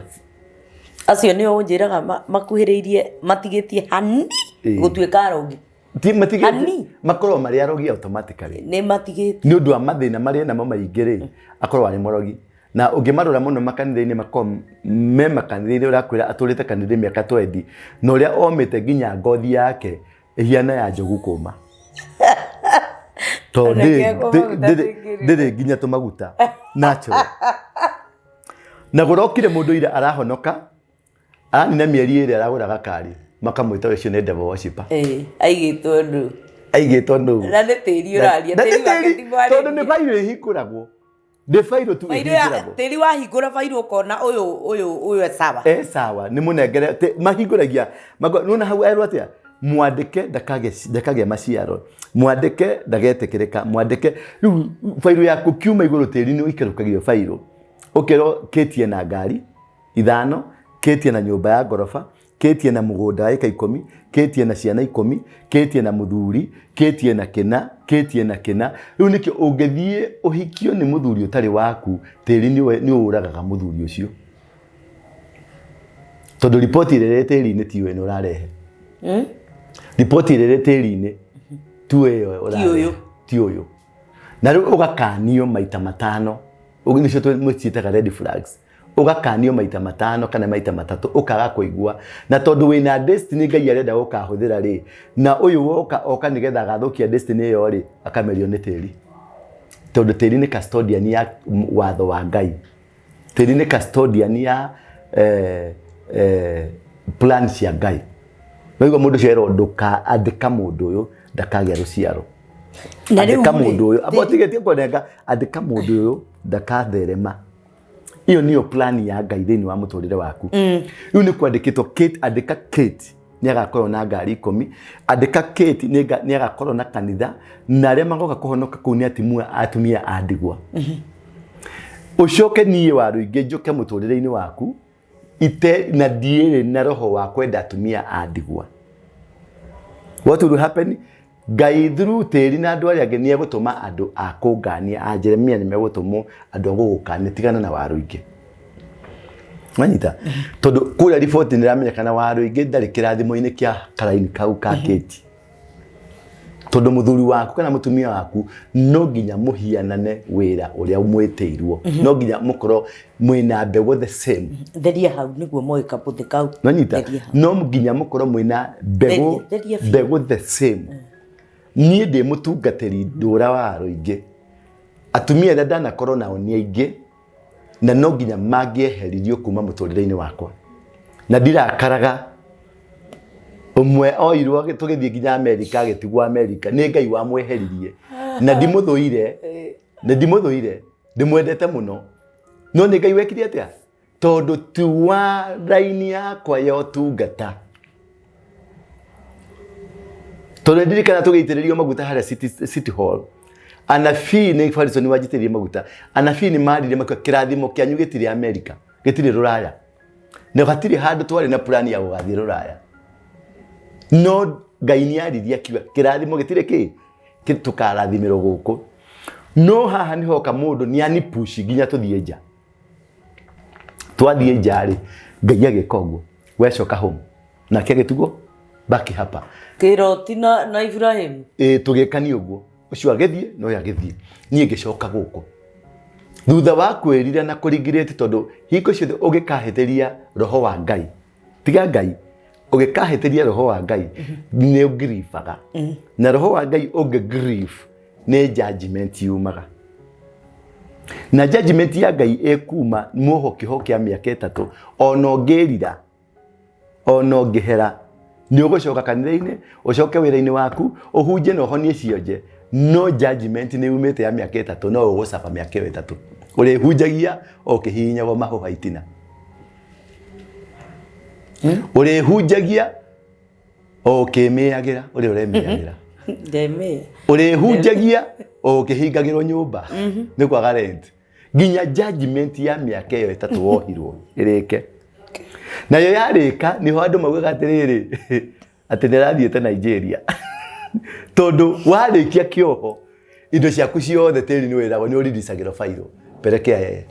Acio nĩo ũnjĩraga makuhĩrĩirie matigĩtie hani gũtuĩka arogi. Ti matigĩtie, makoragwo marĩ arogi automatically. Nĩ matigĩtie. Nĩ ũndũ wa mathĩna marĩa namo maingĩ rĩ, akoragwo arĩ mũrogi. Na ũngĩmarora mũno makanitha-inĩ makoragwo me makanitha-inĩ ũrakwĩra atũrĩte kanitha mĩaka 20 na ũrĩa omĩte nginya ngothi yake ĩhiana ya njogu kũma. Tondũ ndĩrĩ nginya tũmaguta natural. Na gũrokire mũndũ ira arahonoka, aranina mĩeri ĩrĩ aragũra gakari, makamwĩta ũcio nĩ devil worshipper. Aigĩtwo nũ? Aigĩtwo nũ? Na nĩ tĩri ũraria, tĩri wake ti mwarĩrie. Tondũ nĩ bairũ ĩhingũragwo. Nĩ bairũ tu ĩhingũragwo. Tĩri wahingũra bairũ ũkona ũyũ ũyũ ũyũ e sawa. E sawa, nĩ mũnengere, mahingũragia, nĩwona hau erwo atĩa? Mwandĩke ndakagĩe maciaro, mwandĩke ndagetĩkĩrĩka, mwandĩke, rĩu bairũ yaku kiuma igũrũ tĩri-inĩ ũikarũkagio bairũ, ũkerwo kĩtie na ngari ithano, kĩtie na nyũmba ya ngoroba, kĩtie na mũgũnda wa ĩka 10, kĩtie na ciana 10, kĩtie na mũthuri, kĩtie na kĩna, kĩtie na kĩna. Rĩu nĩkĩo ũngĩthiĩ ũhikio nĩ mũthuri ũtarĩ waku, tĩri nĩ ũragaga mũthuri ũcio. Tondũ riboti ĩrĩa ĩrĩ tĩri-inĩ tiyo ĩno ũrarehe. Riboti ĩrĩa ĩrĩ tĩri-inĩ tiyo ĩyo ũrarehe. Ti ũyũ. Na rĩu ũgakanio maita matano. Ũguo nĩcio twĩciĩtaga red flags. Ũgakanio maita matano kana maita matatũ ũkaga kũigua. Na tondũ wĩna destiny Ngai arenda gũkahũthĩra rĩ, na ũyũ woka oka nĩgetha agathũkia destiny ĩyo rĩ, akamerio nĩ tĩri. Tondũ tĩri nĩ custodian ya watho wa Ngai. Tĩri nĩ custodian ya plan cia Ngai. Waigua mũndũ ũcio erwo ndũkaandĩka mũndũ ũyũ ndakagĩa rũciaro. Andĩka mũndũ ũyũ, amba ũtigĩtie kũnenga, andĩka mũndũ ũyũ ndakatherema. Iyo niyo plan ya Ngai thĩinĩ wa mũtũrĩre waku. Rĩu nĩ kwandĩkĩtwo Kate, andĩka Kate nĩ agakorwo na ngari 10, andĩka Kate nĩ agakorwo na kanitha, na arĩa magoka kũhonoka kũu nĩ atumia a ndigwa. Ũcoke niĩ wa rũingĩ njũke mũtũrĩre-inĩ waku ite na ndiĩrĩ na roho wa kwenda atumia a ndigwa. What will happen? Ngai through tĩri na andũ arĩa angĩ nĩ egũtũma andũ a kũngania a Jeremia nĩ megũtũmwo andũ a gũgũkania tigana na Waruingĩ. Wanyita? Tondũ kũrĩa riboti nĩ ĩramenyekana Waruingĩ ndarĩ kĩrathimo-inĩ kĩa karaini kau ka Kate. Tondũ mũthuri waku kana mũtumia waku no nginya mũhianane wĩra ũrĩa mwĩtĩirwo. No nginya mũkorwo mwĩna mbegũ the same. Theria hau nĩguo moĩ kabũthĩ kau. Nonyita? Theria hau. No nginya mũkorwo mwĩna mbegũ, Theria, theria biũ. mbegũ the same. Niĩ ndĩ mũtungatĩri ndũra wa Waruingĩ. Atumia arĩa ndanakorwo nao nĩ aingĩ na no nginya mangĩeheririo kuma mũtũrĩre-inĩ wakwa na ndirakaraga. Ũmwe oirwo tũgĩthiĩ nginya Amerika, agĩtigwo Amerika, nĩ Ngai wamweheririe, na ndimũthũire, na ndimũthũire, ndĩmwendete mũno, no nĩ Ngai wekire atĩa, tondũ ti wa raini yakwa ya ũtungata. Tondũ ndirikana tũgĩitĩrĩrio maguta harĩa City Hall, anabii nĩ Farison wanjitĩrĩrie maguta, anabii nĩ marire makiuga kĩrathimo kĩanyu gĩtirĩ Amerika, gĩtirĩ Rũraya, na hatirĩ handũ twarĩ na plan ya gũgathiĩ Rũraya, no Ngai nĩ aririe akiuga kĩrathimo gĩtirĩ kĩ tũkarathimĩrwo gũkũ, no haha nĩ hoka mũndũ nĩ anipushi nginya tũthiĩ nja. Twathiĩ nja rĩ, Ngai agĩka ũguo, wecoka home, nake agĩtigwo baki hapa. Kĩroti na Ibrahim. Ĩ, tũgĩkania ũguo, ũcio agĩthiĩ na ũyũ agĩthiĩ, niĩ ngĩcoka gũkũ thutha wa kwĩrira na kũringirĩti, tondũ hingo ciothe ũngĩkahĩtĩria roho wa Ngai, tiga Ngai, ũngĩkahĩtĩria roho wa Ngai nĩ ũngiribaga, na roho wa Ngai ũngĩ grieve nĩ judgment yumaga, na judgment ya Ngai ĩkuma muoho kĩoho kĩa mĩaka 3. Ona ũngĩrira, ona ũngĩhera, nĩ ũgũcoka kanitha-inĩ, ũcoke wĩra-inĩ waku, ũhunje na ũhonie cionje, no judgment nĩ yumĩte ya mĩaka 3, no ũgũcaba mĩaka ĩyo 3 ũrĩhunjagia o ũkĩhihinyagwo mahũha itina, ũrĩhunjagia o ũkĩmĩagĩra ũrĩa ũremĩagĩra. Ndemĩa. Ũrĩhunjagia o ũkĩhingagĩrwo nyũmba nĩ kwaga rent, nginya judgment ya mĩaka ĩyo 3 wohirwo ĩrĩke. Nayo yarĩka, nĩho andũ maugaga atĩrĩrĩ, atĩ nĩrathiĩte Nigeria, tondũ warĩkia kĩoho indo ciaku ciothe tĩri nĩ wĩragwo nĩ ũriricagĩrwo bairũ pelekea yeye,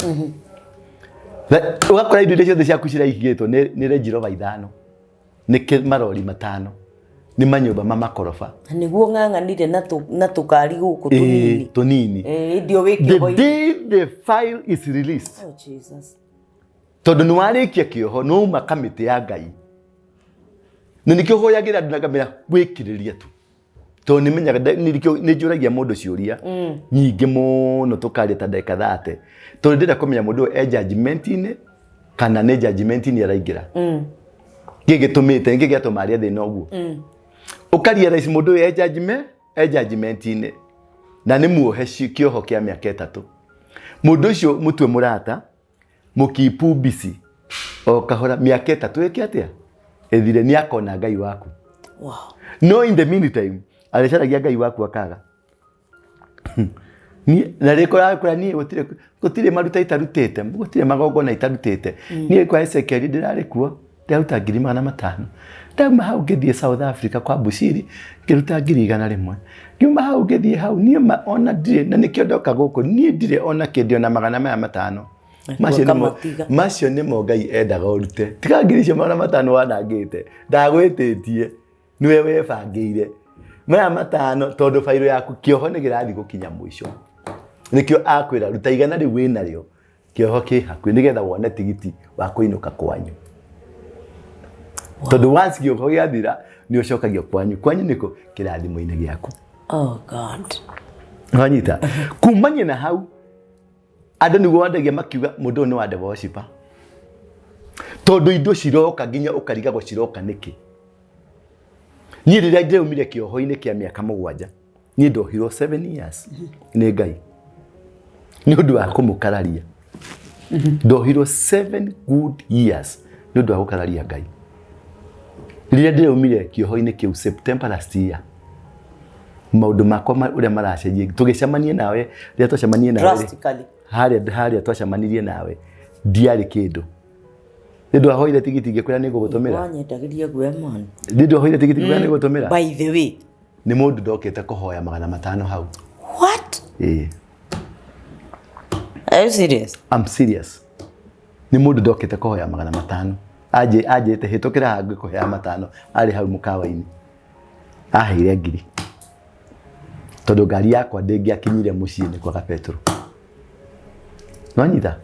na ũgakora indo iria ciothe ciaku ciraigĩtwo nĩ Range Rover 5, nĩ marori 5, nĩ manyũmba ma makoroba. Na nĩguo ng'ang'anire na tũkari gũkũ tũnini. Tũnini. Ĩĩ, ndio wĩ The kĩoho-inĩ. day the file is released. Oh, Jesus. Tondũ nĩ warĩkia kĩoho, nĩ wauma kamĩtĩ ya Ngai, na nĩkĩo hoyagĩra andũ na ngamĩra wĩkirĩrie tu, tondũ nĩ menyaga nĩkĩo nĩ njũragia mũndũ ciũria nyingĩ mũno, tũkaria ta ndagĩka 30, tondũ ndĩrenda kũmenya mũndũ ũyũ e judgment-inĩ kana nĩ judgment-inĩ araingĩra. Kĩ gĩtũmĩte, nĩkĩ gĩatũma arie thĩna ũguo? Ũkarealize mũndũ ũyũ e judgment, e judgment-inĩ, na nĩ muohe kĩoho kĩa mĩaka 3. Mũndũ ũcio mũtue mũrata, mũkipu busy o kahora, mĩaka 3 ĩke atĩa ĩthire, nĩ akona Ngai waku. No in the meantime arĩcaragia Ngai waku akaga. Niĩ na rĩkora kũrĩa niĩ gũtirĩ maruta itarutĩte, gũtirĩ magongona itarutĩte. Niĩ kwa Ezekiel ndĩrarĩ kuo, ndĩraruta 500,000. Ndauma hau ngĩthiĩ South Africa kwa Bushiri, ngĩruta 100,000. Ngiuma hau ngĩthiĩ hau, niĩ ma ona ndirĩ, na nĩkĩo ndoka gũkũ, niĩ ndirĩ ona kĩndĩ ona 500. Macio nĩmo, Ũkamatiga. macio nĩmo Ngai endaga ũrute. Tiga 5,500 wanangĩte, ndagwĩtĩtie, nĩwe webangĩire. Maya 5, tondũ bairũ yaku kĩoho nĩ kĩrathiĩ gũkinya mũico. Nĩkĩo akwĩra ruta 100 rĩu wĩnarĩo, kĩoho kĩ hakuhĩ, nĩgetha wone tigiti wa kũinũka kwanyu. Tondũ once kĩoho gĩathira, nĩ ũcokagio kwanyu. Kwanyu nĩkũ? Kĩrathimo-inĩ gĩaku. Oh God. Wanyita? Kumania na hau, andũ nĩguo wandagia makiuga mũndũ ũyũ nĩ wa devil worshiper. Tondũ indo ciroka nginya ũkarigagwo ciroka nĩkĩ. Niĩ rĩrĩa ndĩraumire kĩoho-inĩ kĩa mĩaka 7, niĩ ndohirwo 7 years nĩ Ngai nĩ ũndũ wa kũmũkararia. Ndohirwo 7 good years nĩ ũndũ wa gũkararia Ngai. Rĩrĩa ndĩraumire kĩoho-inĩ kĩu September last year, maũndũ makwa ũrĩa maracenjia, tũgĩcemania nawe, rĩrĩa twacemanirie nawe rĩ, Drastically. harĩa twacemanirie nawe ndiarĩ kĩndũ. Nĩ ndwahoire tigiti ngĩkwĩra nĩ ngũgũtũmĩra. Wanyendagĩria guoya man. Nĩ ndwahoire tigiti ngĩkwĩra nĩ ngũgũtũmĩra. By the way. Nĩ mũndũ ndokĩte kũhoya 500 hau. What? Ĩĩ. Are you serious? I'm serious. Nĩ mũndũ ndokĩte kũhoya 500. Anjĩte hĩtũkĩra haha ngĩkũhea 500, arĩ hau mũkawa-inĩ. Aheire 1000. Tondũ ngari yakwa ndĩngĩakinyire mũciĩ nĩ kwaga petrol. Nwanyita?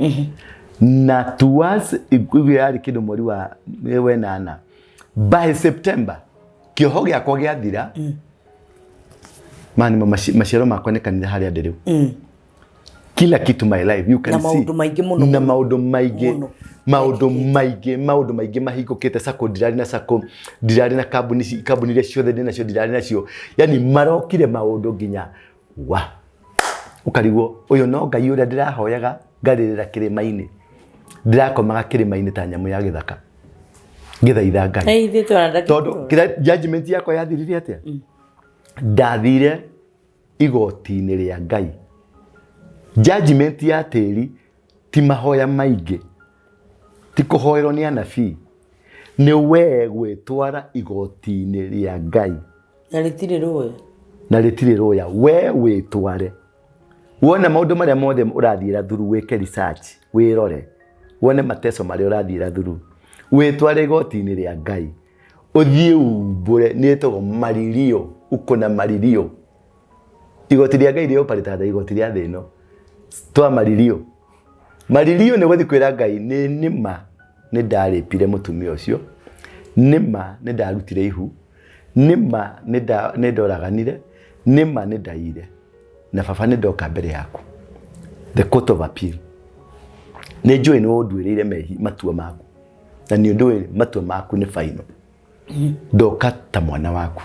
Na towards iguo yarĩ kĩndũ mweri wa 8. By September kĩoho gĩakwa gĩathira. Maya nĩmo maciaro makwa nĩ kanitha harĩa ndĩ rĩu. Kila kitu, my life, you can Na see. maũndũ maingĩ mũno. Na maũndũ maingĩ. Mũno. Maũndũ maingĩ, maũndũ maingĩ mahingũkĩte. Sacco ndirarĩ na sacco, ndirarĩ na kambuni, kambuni iria ciothe ndĩ nacio ndirarĩ nacio. Yani marokire maũndũ nginya wa ũkarigwo ũyũ no Ngai ũrĩa ndĩrahoyaga ngarĩrĩra kĩrĩma-inĩ. Ndĩrakomaga kĩrĩma-inĩ ta nyamũ ya gĩthaka ngĩthaitha Ngai. Hey, ithuĩ twana tondũ kĩrĩa judgment yakwa yathirire atĩa? Ndathire igoti-inĩ rĩa Ngai. Judgment ya tĩri ti mahoya maingĩ, ti kũhoerwo nĩ anabii, nĩ wee gwĩtwara igoti-inĩ rĩa Ngai. Na rĩtirĩ rũĩ. Na rĩtirĩ rũya. We wĩtware wone maũndũ marĩa mothe ũrathiĩra through, wĩke research, wĩrore wone mateso marĩa ũrathiĩra through, wĩtware igoti-inĩ rĩa Ngai, ũthiĩ umbũre. Nĩ ĩtagwo maririo, uko na maririo. Igoti rĩa Ngai rĩoparĩtaga ta igoti rĩa thĩ ĩno. Twa maririo, maririo nĩ gũthiĩ kwĩra Ngai nĩ nĩma nĩ ndarĩpire mũtumia ũcio, nĩma nĩ ndarutire ihu, nĩma nĩ ndoraganire, nĩma nĩ ndaire, na baba nĩ ndoka mbere yaku, the court of appeal. Nĩ njũĩ nĩ ũnduĩrĩire mehi matua maku, na nĩ ũndũĩ matua maku nĩ final. Ndoka ta mwana waku,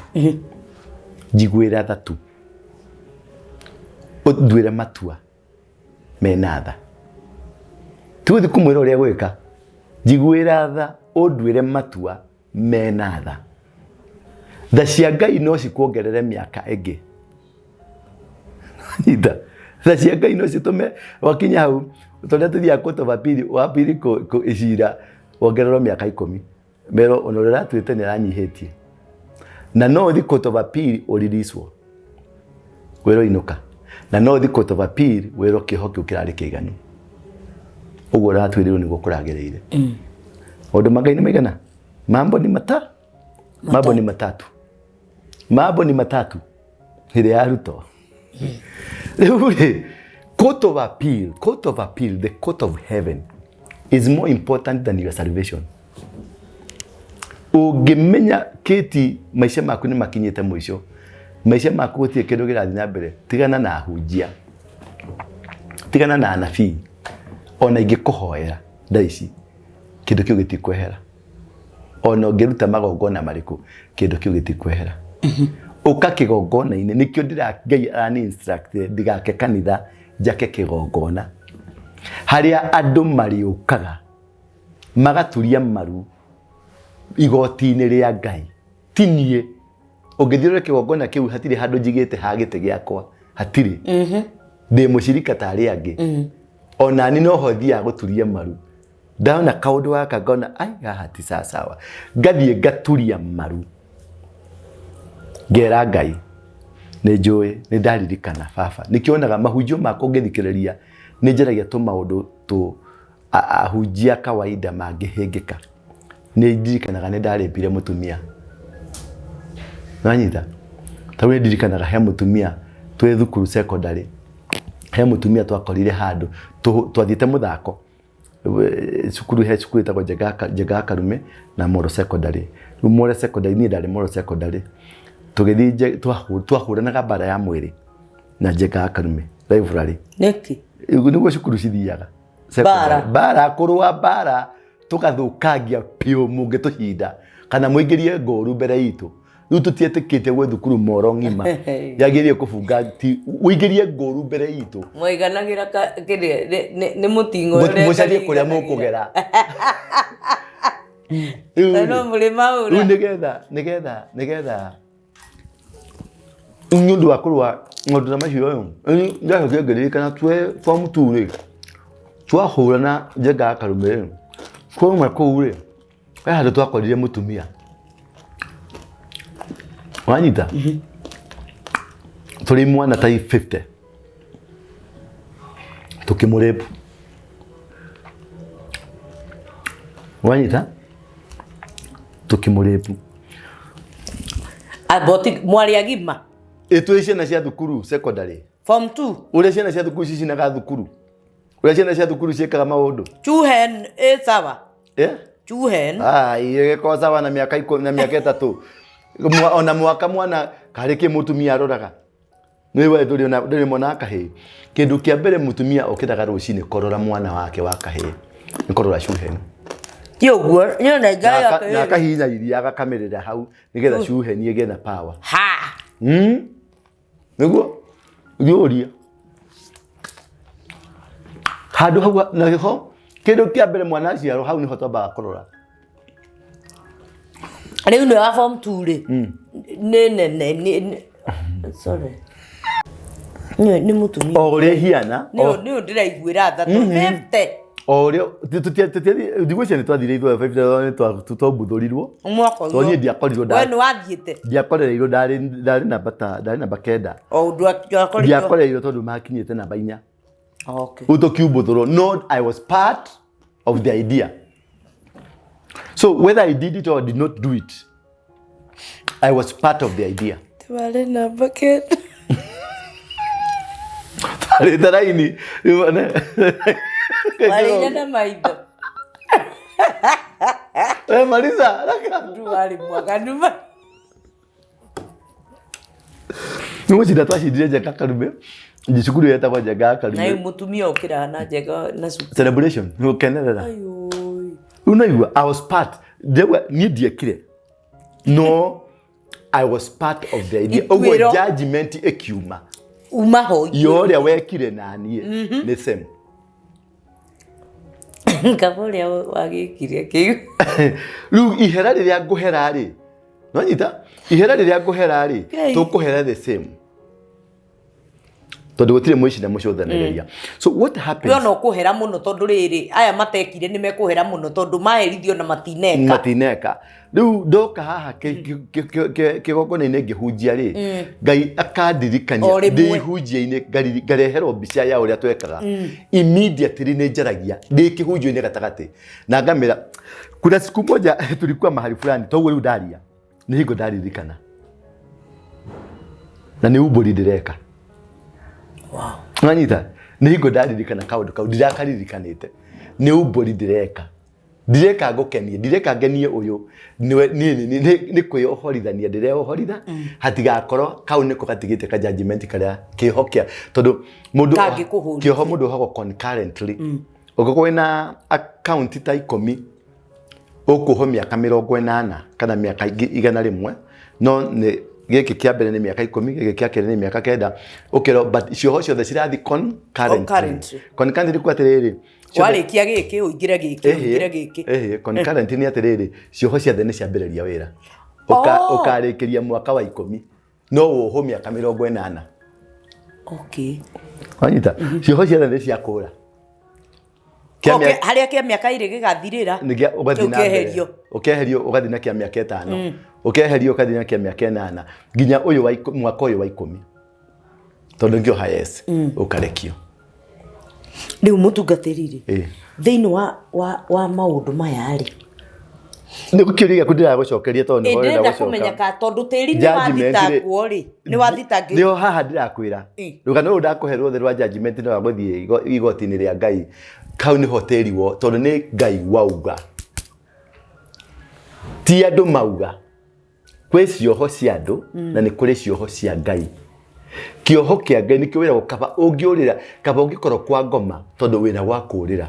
njiguĩra tha tu, ũnduĩre matua mena tha. Tugũthiĩ kũmwĩra ũrĩa gwĩka, njiguĩra tha, ũnduĩre matua mena tha. Tha cia Ngai no cikuongerere mĩaka ĩngĩ. Nyita, tha cia Ngai no citũme wakinya hau tondũ tũthiaga court of appeal, wa appeal icira wongererwo mĩaka 10, merwo ona ũrĩa ũratuĩte nĩ aranyihĩtie. Na no ũthiĩ court of appeal ũririswo, wĩrwo inũka, na no ũthiĩ court of appeal wĩrwo kĩoho kĩu kĩrarĩ kĩiganu, ũguo ũratuĩrĩirwo nĩguo kũragĩrĩire. Maũndũ ma Ngai nĩ maigana. Mambo ni mata mambo ni matatu, mambo ni matatu ĩrĩa ya Ruto. Rĩu rĩ, court of appeal, court of appeal, the court of heaven is more important than your salvation. Ũngĩmenya kĩti maica maku nĩ makinyĩte mũico, maica maku gũtirĩ kĩndũ kĩrathiĩ na mbere, tigana na ahunjia, tigana na anabii. Ona ingĩkũhoera thaa ici, kĩndũ kĩu gĩtikwehera. Ona ũngĩruta magongona marĩkũ, kĩndũ kĩu gĩtikwehera. Ũka kĩgongona-inĩ. Nĩkĩo ndĩra Ngai arani instruct ndigake kanitha, njake kĩgongona harĩa andũ marĩũkaga magaturia maru igoti-inĩ rĩa Ngai. Ti niĩ. Ũngĩthiĩ ũrore kĩgongona kĩu, hatirĩ handũ njigĩte ha gĩtĩ gĩakwa, hatirĩ. Ndĩ mũcirika ta arĩa angĩ. Ona ni noho thiaga gũturia maru. Ndona kaũndũ gaka ngona ai haha ti sawasawa, ngathiĩ ngaturia maru, ngera Ngai nĩ njũĩ nĩ ndaririkana baba. Nĩkĩo wonaga mahunjio makwa ũngĩthikĩrĩria nĩ njaragia tũmaũndũ tũ ahunjia kawaida mangĩhĩngĩka. Nĩ ndirikanaga nĩ ndarĩpire mũtumia. Nĩwanyita? Ta rĩu nĩ ndirikanaga he mũtumia twĩ thukuru secondary, he mũtumia twakorire handũ twathiĩte mũthako cukuru. He cukuru ĩtagwo Njenga Karume na Moro Secondary. Rĩu Moro Secondary, niĩ ndarĩ Moro Secondary, tũgĩthiĩ twahũranaga mbara ya mwĩrĩ na Njenga Karume rivalry. Nĩkĩ? Nĩguo cukuru cithiaga. Mbara. Mbara, kũrũa mbara, tũgathũkangia piũ. Mũngĩtũcinda kana mũingĩrie ngoru mbere itũ, rĩu tũtietĩkĩtie gwĩ thukuru Moro ng'ima yagĩrĩire kũbunga ti ũingĩrie ngoru mbere itũ. Mwaiganagĩra kĩrĩa nĩ mũting'o. Mũcarie kũrĩa mũkũgera. Rĩu No mũrĩ maũra. Rĩu nĩgetha nĩ ũndũ wa kũrũa maũndũ ta macio rĩ, ndacokire ngĩririkana twĩ form 2 rĩ, twahũrana Njenga ya Karume rĩ, twauma kũu rĩ, he handũ twakorire mũtumia. Wanyita, tũrĩ mwana ta 50, tũkĩmũrĩpu. Wanyita, tũkĩmũrĩpu. Aboti mwarĩ agima? Ĩ, twĩ ciana cia thukuru secondary. Form 2? Ũrĩa ciana cia thukuru cicinaga thukuru, ũrĩa ciana cia thukuru ciĩkaga maũndũ. Chuhen ĩ sawa? Eh? Chuhen. Ai, ĩgĩkorwo sawa na mĩaka 10, na mĩaka 3. Ona mwaka mwana karĩ kĩ mũtumia aroraga. Nĩ we ndũrĩ ona ndũrĩ mwana wa kahĩĩ. Kĩndũ kĩa mbere mũtumia okĩraga rũcinĩ kũrora mwana wake wa kahĩĩ nĩ kũrora cuheni. Ti ũguo niĩ ona Na ingaya na akahihinya iria agakamĩrĩra hau nĩgetha cuheni ĩgĩe na power. Ha. Nĩguo thiĩ ũrie handũ hau na ho kĩndũ kĩa mbere mwana aciarwo hau nĩho twambaga kũrora. Rĩu nĩ wa form 2 rĩ, nĩ nene sorry, nĩ mũtumia. O ũrĩa ihiana. Nĩ ũyũ ndĩraiguĩra tha tũ 50. O ũrĩa ndigwĩciria nĩ twathire ithuothe 50 twambuthũrirwo. Mwaka Tondũ niĩ ndiakorirwo we nĩ wathiĩte. Ndiakorereirwo, ndarĩ namba ta ndarĩ namba 9. O ũndũ akorirwo. Ndiakorereirwo tondũ makinyĩte namba 4. Okay. Rĩu tũkiumbuthũrwo, no I was part of the idea. So whether I did it or did not do it, I was part of the idea. Twarĩ namba 9. Twarĩte raini. Warĩire na maitho. We Marisa, haraka. Ndwarĩ mwaganu. Nĩ gũcinda twacindire Njenga Karume. Cukuru yetagwo Njenga Na Karume. rĩu mũtumia ũkĩraga na njenga na cuka. Celebration, gũkenerera. Ayoi. Rĩu naigua, I was part. Ndegwa niĩ ndiekire. No, I was part of the idea. Ũguo Ituĩro. judgment ĩkiuma. Uma ho. Ya ũrĩa wekire na niĩ nĩ same. Kaba ũrĩa wagĩkire kĩu. Rĩu ihera rĩrĩa ngũhera rĩ, nwanyita ihera rĩrĩa ngũhera rĩ, Ngai. tũkũhera the same. Tondũ gũtirĩ mũici na mũcũthanĩrĩria. So what happens? We ona ũkũhera mũno tondũ rĩrĩ aya matekire nĩ mekũhera mũno tondũ maherithio na matineka. Matineka. Rĩu ndoka haha kĩgongona-inĩ ngĩhunjia rĩ, Ngai akandirikania O rĩmwe. ndĩ ihunjia-inĩ ngareherwo mbica ya ũrĩa twekaga. Immediately nĩ njaragia ndĩ kĩhunjio-inĩ gatagatĩ na ngamĩra kuna siku moja tulikuwa mahali fulani, toguo rĩu ndaria nĩ hingo ndaririkana na nĩ umbũri ndĩreka. Wow. Nwanyita nĩ hingo ndaririkana kaũndũ kau ndirakaririkanĩte nĩ umbũri ndĩreka. Ndireka ngũkenie, ndireka ngenie ũyũ, nĩwe niĩ nĩ kwĩyohorithania ndĩreyohorithia, hatigakorwo kau nĩko gatigĩte ka judgment karĩa kĩoho kĩa tondũ mũndũ Kangĩkũhũrithia. kĩoho mũndũ ohagwo concurrently. Ũngĩkorwo wĩna account ta 10 ũkuohwo mĩaka 80 kana mĩaka 100, no nĩ gĩkĩ kĩa mbere nĩ mĩaka 10, gĩkĩ kĩa kerĩ nĩ mĩaka 9, ũkerwo but cioho ciothe cirathiĩ concurrently. Concurrently. Concurrently kwa atĩrĩrĩ, Warĩkia gĩkĩ ũingĩre gĩkĩ ũingĩre gĩkĩ. Ĩhĩ, concurrent nĩ atĩrĩrĩ, cioho ciothe nĩ ciambĩrĩria wĩra. Ũkarĩkĩria mwaka wa 10, no wohwo mĩaka 80. Okay. Wanyita? Cioho ciothe nĩ ciakũra. Okay, harĩa kĩa mĩaka 2 gĩgathirĩra. Nĩgĩa ũgathiĩ na mbere. Ũkeherio. Ũkeherio ũgathiĩ na kĩa mĩaka 5. Ũkeherio ũgathiĩ na kĩa mĩaka 8 nginya ũyũ wa mwaka ũyũ wa 10. Tondũ nĩkĩo highest ũkarekio. Rĩu mũtungatĩri rĩ, Ĩĩ. thĩinĩ wa maũndũ maya rĩ, Nĩ kĩũria gĩaku ndĩragũcokeria tondũ nĩho ũrenda ndĩrenda gũcoka. kũmenya ka tondũ tĩri nĩ Judgment rĩ, wathitangwo rĩ, nĩ wathitangĩrwo. Nĩho haha ndĩrakwĩra. Ĩ. Rũgano rũrũ ndakũhe ruothe rwa judgment nĩ rwa gũthiĩ igoti-inĩ rĩa Ngai. Kau nĩho tĩri wo, tondũ nĩ Ngai wauga. Ti andũ mauga. Kwĩ cioho cia andũ na nĩ kũrĩ cioho cia Ngai. Kĩoho kĩa Ngai nĩkĩo wĩragwo kaba ũngĩũrĩra, kaba ũngĩkorwo kwa ngoma tondũ wĩna gwa kũũrĩra.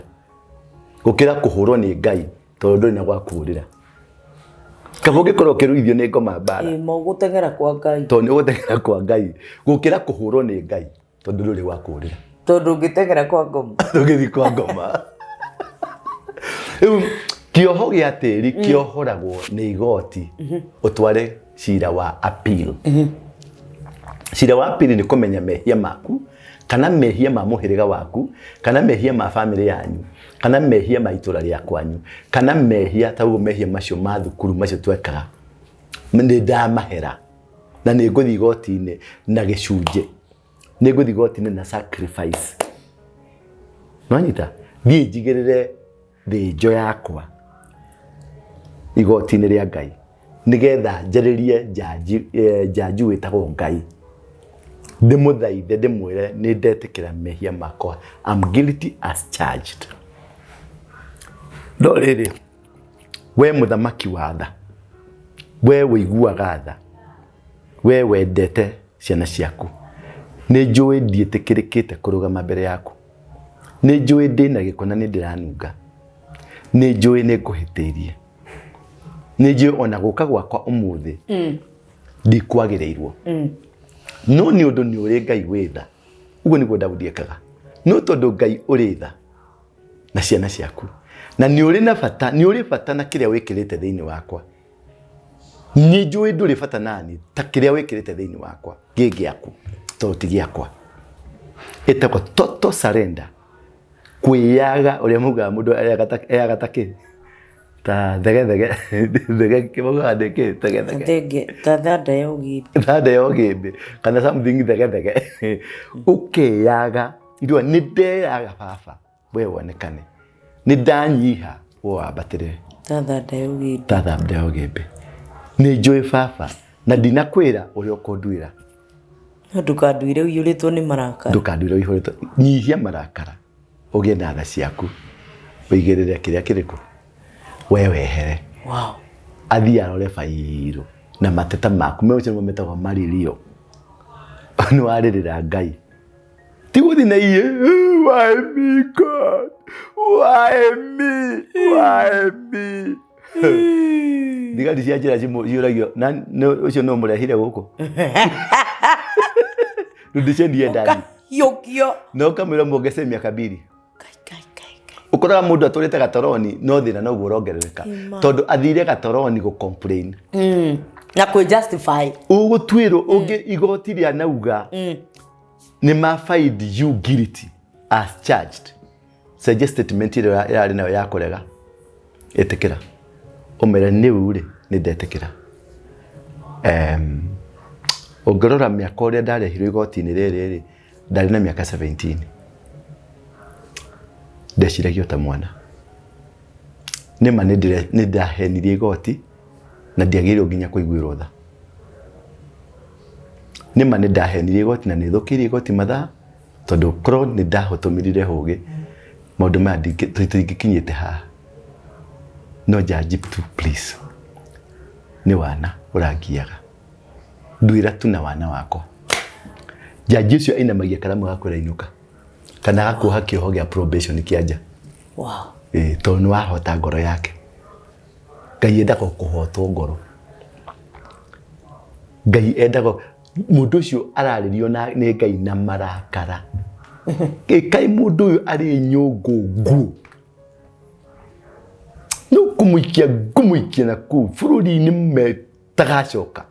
Gũkĩra kũhũrwo nĩ Ngai tondũ ndũrĩ na gwa kũũrĩra. Kaba ũngĩkorwo ũkĩruithio nĩ ngoma mbara. Ĩ, mũgũteng'era kwa Ngai. Tondũ nĩ ũgũteng'era kwa Ngai. Gũkĩra kũhũrwo nĩ Ngai tondũ ndũrĩ gwa kũũrĩra. Tondũ ũngĩteng'era kwa ngoma. Ndũngĩthiĩ kwa ngoma. Rĩu kĩoho gĩa tĩri kĩohoragwo nĩ igoti ũtware cira wa appeal. Cira wa appeal nĩ kũmenya mehia maku kana mehia ma mũhĩrĩga waku kana mehia ma bamĩrĩ yanyu kana mehia ma itũra rĩa kwanyu kana mehia ta ũguo mehia macio ma thukuru macio twekaga nĩ ndamahera na nĩ ngũthiĩ igoti-inĩ na gĩcunjĩ, nĩ ngũthiĩ igoti-inĩ na sacrifice. Nwanyita? Thiĩ njigĩrĩre thĩnjo yakwa igoti-inĩ rĩa Ngai nĩgetha njarĩrie njanji wĩtagwo Ngai, ndĩmũthaithe ndĩmwĩre nĩ ndetĩkĩra mehia makwa, I'm guilty as charged. No rĩrĩ, we mũthamaki wa tha, we ũiguaga tha, we wendete ciana ciaku, Nĩ njũĩ ndiĩtĩkĩrĩkĩte kũrũgama mbere yaku. Nĩ njũĩ ndĩna gĩko na nĩ ndĩranunga. Nĩ njũĩ nĩ ngũhĩtĩirie. Nĩ njũĩ ona gũka gwakwa ũmũthĩ ndikwagĩrĩirwo. No nĩ ũndũ nĩ ũrĩ Ngai wĩ tha. Ũguo nĩguo Daudi ekaga. No tondũ Ngai ũrĩ tha na ciana ciaku na nĩ ũrĩ na bata, nĩ ũrĩ bata na kĩrĩa wĩkĩrĩte thĩinĩ wakwa. Nĩ njũĩ ndũrĩ bata nani ta kĩrĩa wĩkĩrĩte thĩinĩ wakwa gĩ gĩaku tondũ ti gĩakwa. Ĩtagwo total surrender. Kwĩyaga ũrĩa maugaga mũndũ eyaga ta kĩ? Ta thegethege thege maugaga nĩ kĩ? Thegethege. Thenge ta thanda ya ũgĩmbĩ. Thanda ya ũgĩmbĩ kana something thegethege. Ũkeyaga ndua nĩ ndeyaga baba we wonekane. Nĩ ndanyiha we wambatĩre. Ta thanda ya ũgĩmbĩ. Ta thanda ya ũgĩmbĩ. Nĩ njũĩ baba na ndinakwĩra ũrĩa ũkũnduĩra. No ndũkanduĩre ũiyũrĩtwo nĩ marakara. Ndũkanduĩre ũihũrĩtwo. Nyihia marakara ũgĩe na tha ciaku ũigĩrĩre kĩrĩa kĩrĩkũ we wehere. Wow. Athiĩ arore bairũ na mateta maku me ũcio nĩmo metagwo maririo. Nĩ warĩrĩra Ngai. Ti gũthiĩ na iye, why me God? Why me? Why me? Thigari cia njĩra ciũragio, na ũcio nũ mũrehire gũkũ? Rudisheni ye ndani. Ũkahiũkio. Na ũkamwĩra muongeze miaka mbili. Kai, kai, kai, kai. Ũkoraga mũndũ atũrĩte gatoroni no thĩna noguo ũrongerereka. Tondũ athire gatoroni gũ complain. Na kwĩ justify. Ũgũtuĩrwo ũngĩ igoti rĩanauga nĩ ma find you guilty as charged. Cenjia statement ĩrĩa ĩrarĩ nayo ya kũrega. Ĩtĩkĩra. Ũmere nĩu rĩ nĩ ndetĩkĩra. Ũngĩrora mĩaka ũrĩa ndarehirwo igoti-inĩ rĩrĩ rĩ, ndarĩ na mĩaka 17. Ndeciragia o ta mwana. Nĩma nĩ ndahenirie igoti na ndiagĩrĩirwo nginya kũiguĩrwo tha. Nĩma nĩ ndahenirie igoti na nĩ thũkĩirie igoti mathaa tondũ korwo nĩ ndahũtũmĩrire ũgĩ maũndũ maya tũtingĩkinyĩte haha. No judge tu please, nĩ wana ũrangiaga. Nduĩra tu na wana wakwa. Jaji ũcio ainamagia karamu agakwĩra inũka kana agakuoha kĩoho gĩa probation kĩa nja. Wow. Ĩĩ, tondũ nĩ wahota ngoro yake. Ngai endaga kũhotwo ngoro. Ngai endaga mũndũ ũcio ararĩrio nĩ Ngai na marakara. Ĩkai mũndũ ũyũ arĩ nyũngũ nguũ. No kũmũikia ngũmũikia na kũu bũrũri-inĩ metagacoka.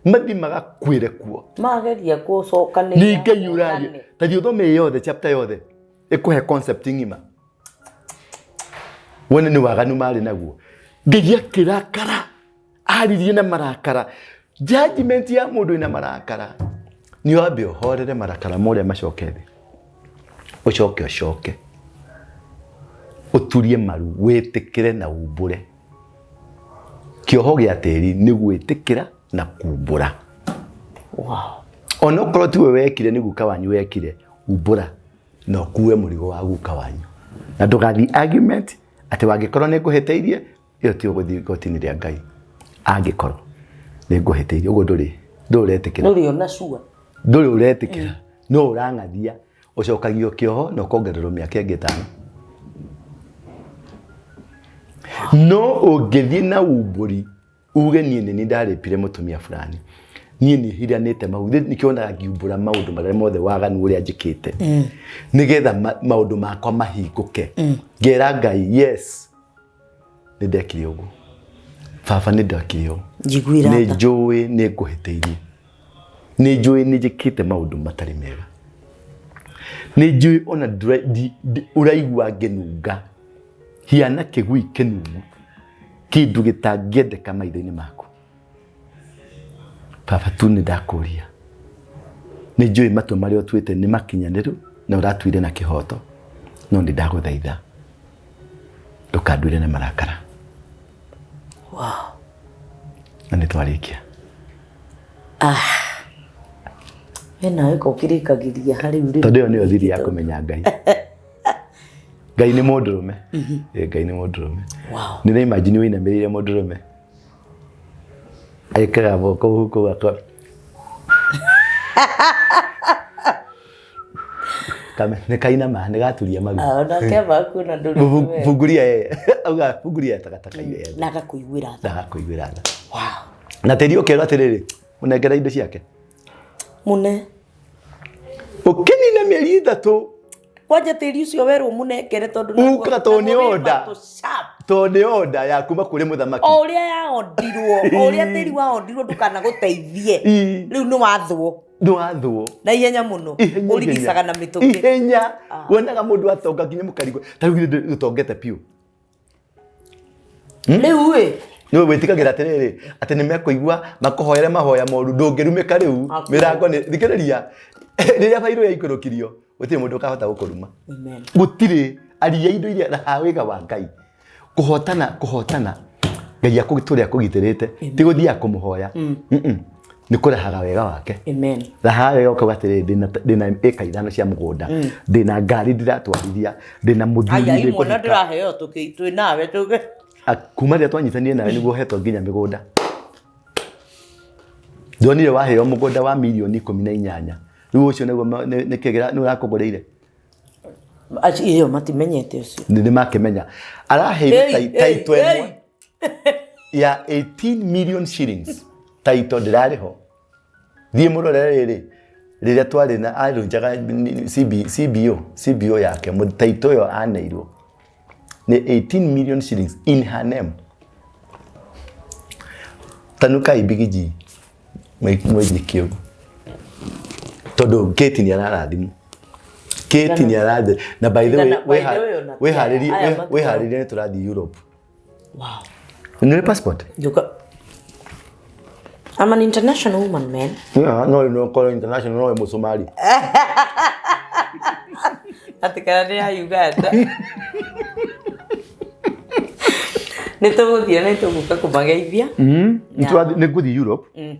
Mathiĩ magakuĩre kuo. Mageria gũcokanĩria. Nĩ Ngai ũraria. Ta thiĩ ũthome yothe, chapter yothe. Ĩkũhe concept ng'ima. Wone nĩ waganu marĩ naguo. Ngai akĩrakara. Aririe na marakara. Judgment ya mũndũ ĩna marakara. Nĩ wambe ũhorere marakara morĩa macoke thĩ. Ũcoke ũcoke. Ũturie maru, wĩtĩkĩre na umbũre. Kĩoho gĩa tĩri nĩ gwĩtĩkĩra na kumbũra. Wow. Ona okorwo tiwe wekire nĩ guka wanyu wekire, umbũra na ũkue mũrigo wa guka wanyu. Na ndũgathiĩ argument atĩ wangĩkorwo nĩ ngũhĩtĩirie, ĩyo tiyo gũthiĩ igoti-inĩ rĩa Ngai. Angĩkorwo nĩ ngũhĩtĩirie, ũguo ndũrĩ ũretĩkĩra. Ndũrĩ ona sure. Ndũrĩ ũretĩkĩra. No ũrang'athia, ũcokagio kĩoho na ũkongererwo mĩaka ĩngĩ ĩtano. No ũngĩthiĩ na umbũri uge niĩ nĩ niĩ ndarĩpire mũtumia fulani, niĩ nĩ hiranĩte mau, nĩkĩo wonaga ngiumbũra maũndũ marĩa mothe waganu ũrĩa njĩkĩte, nĩgetha maũndũ makwa mahingũke. Ngera Ngai, yes, nĩ ndekire ũguo. Baba nĩ ndekire ũguo. Njiguĩra Nĩ tha. njũĩ nĩ ngũhĩtĩirie. Nĩ njũĩ nĩ njĩkĩte maũndũ matarĩ mega. Nĩ njũĩ ona ũraigua ngĩnunga. Hiana kĩgui kĩnungu. Kĩndũ gĩtangĩendeka maitho-inĩ maku. Baba tu nĩ ndakũria. Nĩ njũĩ matua marĩa ũtuĩte nĩ makinyanĩru na ũratuire na kĩhoto. No nĩ ndagũthaitha. Ndũkanduĩre na marakara. Wow. Na nĩ twarĩkia. We nawe ko ũkĩrĩkagĩria harĩ rĩu. Tondũ ĩyo nĩyo thiri ya kũmenya Ngai. Ngai nĩ mũndũrũme. Ĩĩ, Ngai nĩ mũndũrũme. Wow. Nĩ imagine wĩinamĩrĩire mũndũrũme. Ekĩraga moko mũhuko gwakwa. Nĩ kainama nĩ gaturia maru. Ah, onake amba kuona ndũrĩ wega. Funguria yeye. Auga funguria takataka ile yeye. Na agakũiguĩra tha. Na agakũiguĩra tha. Wow. Na tĩri ũkerwo atĩrĩrĩ, mũnengere indo ciake. Mũne. Ũkĩnina mĩeri 3. Kwanja tĩri ũcio werwo mũnengere tondũ naguo- Ukaga tondũ nĩ naguo wĩ order. matũ sharp. Tondũ nĩ order ya kuma kũrĩ mũthamaki. O ũrĩa yaondirwo, o ũrĩa tĩri waondirwo ndũkanagũteithie. Rĩu nĩ wathwo. Nĩ wathwo. Na ihenya mũno. Ihenya, Ũrigicaga na mĩtũkĩ. Ihenya. Wonaga mũndũ atonga nginya mũkarigwo. Ta rĩu githĩ ũtongete biũ. Rĩu ĩ. Nĩ wĩtĩkagĩra atĩrĩrĩ, atĩ nĩ mekũigua makũhoere mahoya moru, ndũngĩrumĩka rĩu. Mĩrango nĩ, thikĩrĩria, rĩrĩa bairũ yaikũrũkirio, gũtirĩ mũndũ ũkahota gũkũruma. Amen. Gũtirĩ, aria indo iria raha wĩga wa Ngai. Kũhotana, kũhotana, Ngai akũgitũrĩa akũgitĩrĩte, ti gũthiaga kũmũhoya. Nĩ kũrahaga wega wake. Amen. Raha wega ũkauga atĩrĩrĩ, ndĩna ĩka 5 cia mũgũnda, ndĩna ngari ndĩratwarithia, ndĩna mũthuri Aya, ndĩkũhika. imwe na ndĩraheo twĩ nawe tũgĩ. Kuma rĩrĩa twanyitanire nawe nĩguo ũhetwo nginya mĩgũnda. Ndonire waheo mũgũnda wa mirioni 18. Rĩu ũcio nĩguo nĩ kĩĩ nĩ ũrakũgũrĩire? Acio ĩyo matimenyete ũcio. Nĩ makĩmenya. Araheirwo Ei, ei, taito ĩmwe ei. ya 18 million shillings. Taito ndĩrarĩ ho. Thiĩ mũrorere rĩrĩ, rĩrĩa twarĩ na arũnjaga CBO, CBO yake, taito ĩyo aneirwo nĩ 18 million shillings in her name. Tanukai bigiji mwenye ũguo. Tondũ Kate nĩ ararathimwo. Kate nĩ arathimwo. Na by the way, Na by the way, ona aya matikora- wĩharĩrie nĩ tũrathiĩ Europe. Wow. Nĩ passport? Njuka. I'm an international woman, man. Yeah, no, no, call international, no, Musomali. Ati kana nĩ ya Uganda. Nĩ tũgũthiĩ na nĩ tũgũka kũmageithia. Nĩ ngũthiĩ Europe.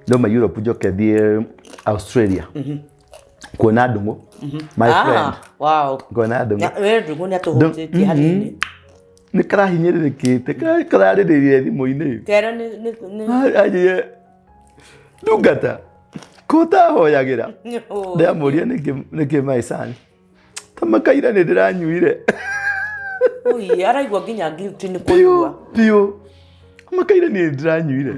Ndauma Europe njoke thiĩ Australia. Kuona Ndung'u. My friend. Wow. Kuona Ndung'u. Na we Ndung'u nĩ atũhutĩtie hanini. Nĩ karahinyĩrĩrĩkĩte, kararĩrĩire thimũ-inĩ. Kero nĩ Anjĩrire, ndungata, kũ ũtahoyagĩra? Ndamũria nĩkĩ my son. Ta makaira nĩ ndĩranyuire. Ui, araigua nginya guilty nĩ Biũ, kũigua. biũ. Makaira nĩ ndĩranyuire.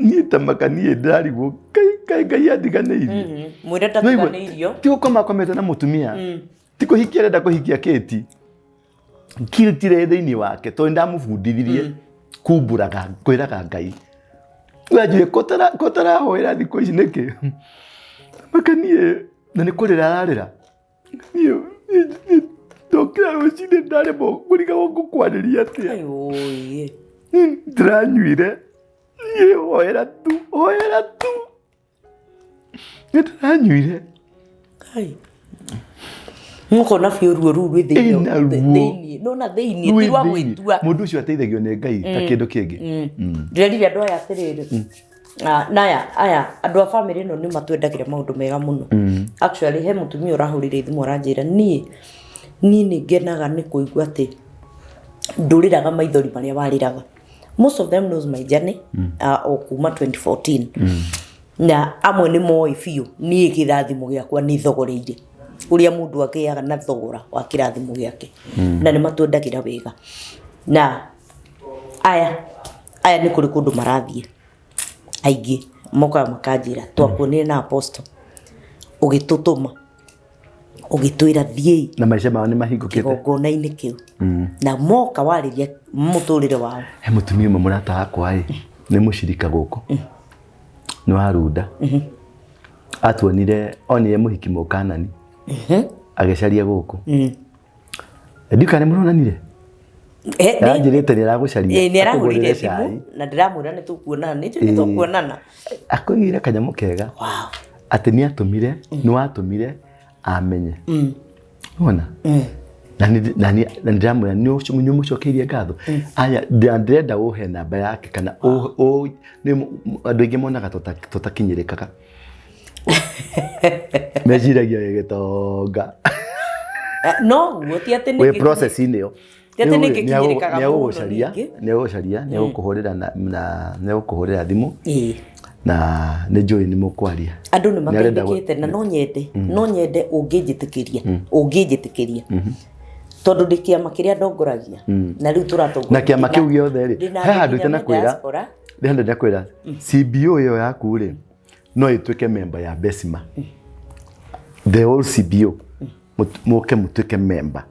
Niĩ ta maka niĩ ndĩrarigwo, kaĩ Ngai andiganĩirie. Mwĩre ndatiganĩirio. Ti gũkoma akomete na mũtumia. Ti kũhikia arenda kũhikia Kate. Guilt ĩrĩ thĩinĩ wake tondũ ndamũbundithirie kumbũraga kwĩraga Ngai. Wanjire kũtarahoera thikũ ici nĩkĩ? Maka niĩ na nĩ kũrĩra ararĩra. Niĩ ndokĩra rũcinĩ ndaremwo kũrigagwo ngũkwarĩria atĩa. Oi. Ndĩranyuire. Niĩ hoera tu, hoera tu. Nĩ ndĩranyuire. Kai. Mũkona biũ ruo rũu rwĩ thĩinĩ. Ĩna ruo. Thĩinĩ. Nona thĩinĩ ti rwa gwĩtua. Mũndũ ũcio ateithagio nĩ Ngai ta kĩndũ kĩngĩ. Ndĩrerire andũ aya atĩrĩrĩ. Na aya andũ a bamĩrĩ ĩno nĩ matwendagĩra maũndũ mega mũno. Actually he mũtumia ũrahũrire thimũ aranjĩra niĩ nĩ ngenaga nĩ kũigua atĩ ndũrĩraga maithori marĩa warĩraga. Most of them knows my journey o kuma 2014. Na amwe nĩ moĩ biũ niĩ kĩrathimo gĩakwa nĩ thogoreire. Ũrĩa mũndũ agĩaga na thogora wa kĩrathimo gĩake. Na nĩ matwendagĩra wega. Na aya nĩ kũrĩ kũndũ marathiĩ. Aingĩ mokaga makanjĩra twakuonire na apostle ũgĩtũtũma ũgĩtwĩra thiĩi Na maica mao nĩ mahingũkĩte. kĩgongona-inĩ kĩu. Na moka warĩria mũtũrĩre wao. He mũtumia ũmwe mũrata wakwa ĩ, nĩ mũcirika gũkũ. Nĩ wa Runda. Atuonire, onire mũhiki mũkanani. Agĩcaria gũkũ. Ndiũĩ kana nĩ mũronanire? Aranjĩrĩte nĩ aragũcaria. Nĩ arahũrire akũgũrĩre thimũ cai. na ndĩramwĩra nĩ tũkuonana, nĩ njũĩ nĩ tũkuonana. Akũigĩire kanyamũ kega. Wow. Atĩ nĩ atũmire, nĩ watũmire amenye. Wona? Na nĩ ndĩramwĩra nĩ ũmũcokeirie ngatho. Aya, ndĩrenda ũhe namba yake kana andũ aingĩ monaga tũtakinyĩrĩkaga. Meciragia wĩ gĩtonga. No guo ti atĩ nĩ Wĩ process-inĩ ĩyo. Ti atĩ nĩ gĩkinyĩrĩkaga Nĩ mũno egũgũcaria, ningĩ. nĩ egũgũcaria, nĩ egũkũhũrĩra na nĩ egũkũhũrĩra thimũ. Na nĩ njũĩ nĩ mũkwaria. Andũ nĩ Nĩarenda mateithĩkĩte na no nyende ũngĩnjĩtĩkĩria tondũ ndĩ kĩama kĩrĩa ndongoragia na rĩu tũratongoria. Na kĩama kĩu gĩothe rĩ, Ndĩna he handũ nginya itanakwĩra diaspora. He handũ ndakwĩra, CBO ĩyo yaku rĩ, no ĩtuĩke member ya Besima, the whole CBO. Mũke mũtuĩke member.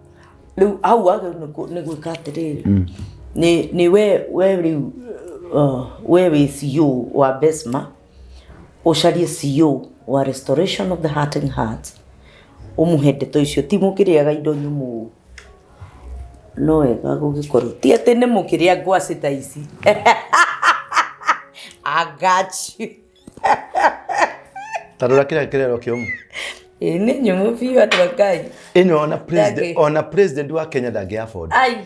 Rĩu hau wagĩrĩirwo nĩ gwĩka atĩrĩrĩ, nĩ we rĩu, we wĩ CEO wa Besma, ũcarie CEO wa Restoration of the Hurting Heart, ũmũhe ndeto icio. Ti mũkĩrĩaga indo nyũmũ, no wega gũgĩkorwo ti atĩ nĩ mũkĩrĩa ngwacĩ ta ici. I got you. Ta rora kĩrĩa kĩrero kĩũmũ. Ĩ nĩ nyũmũ biũ, andũ a Ngai. Ĩno ona president, ona president wa Kenya ndangĩ afford. Ai,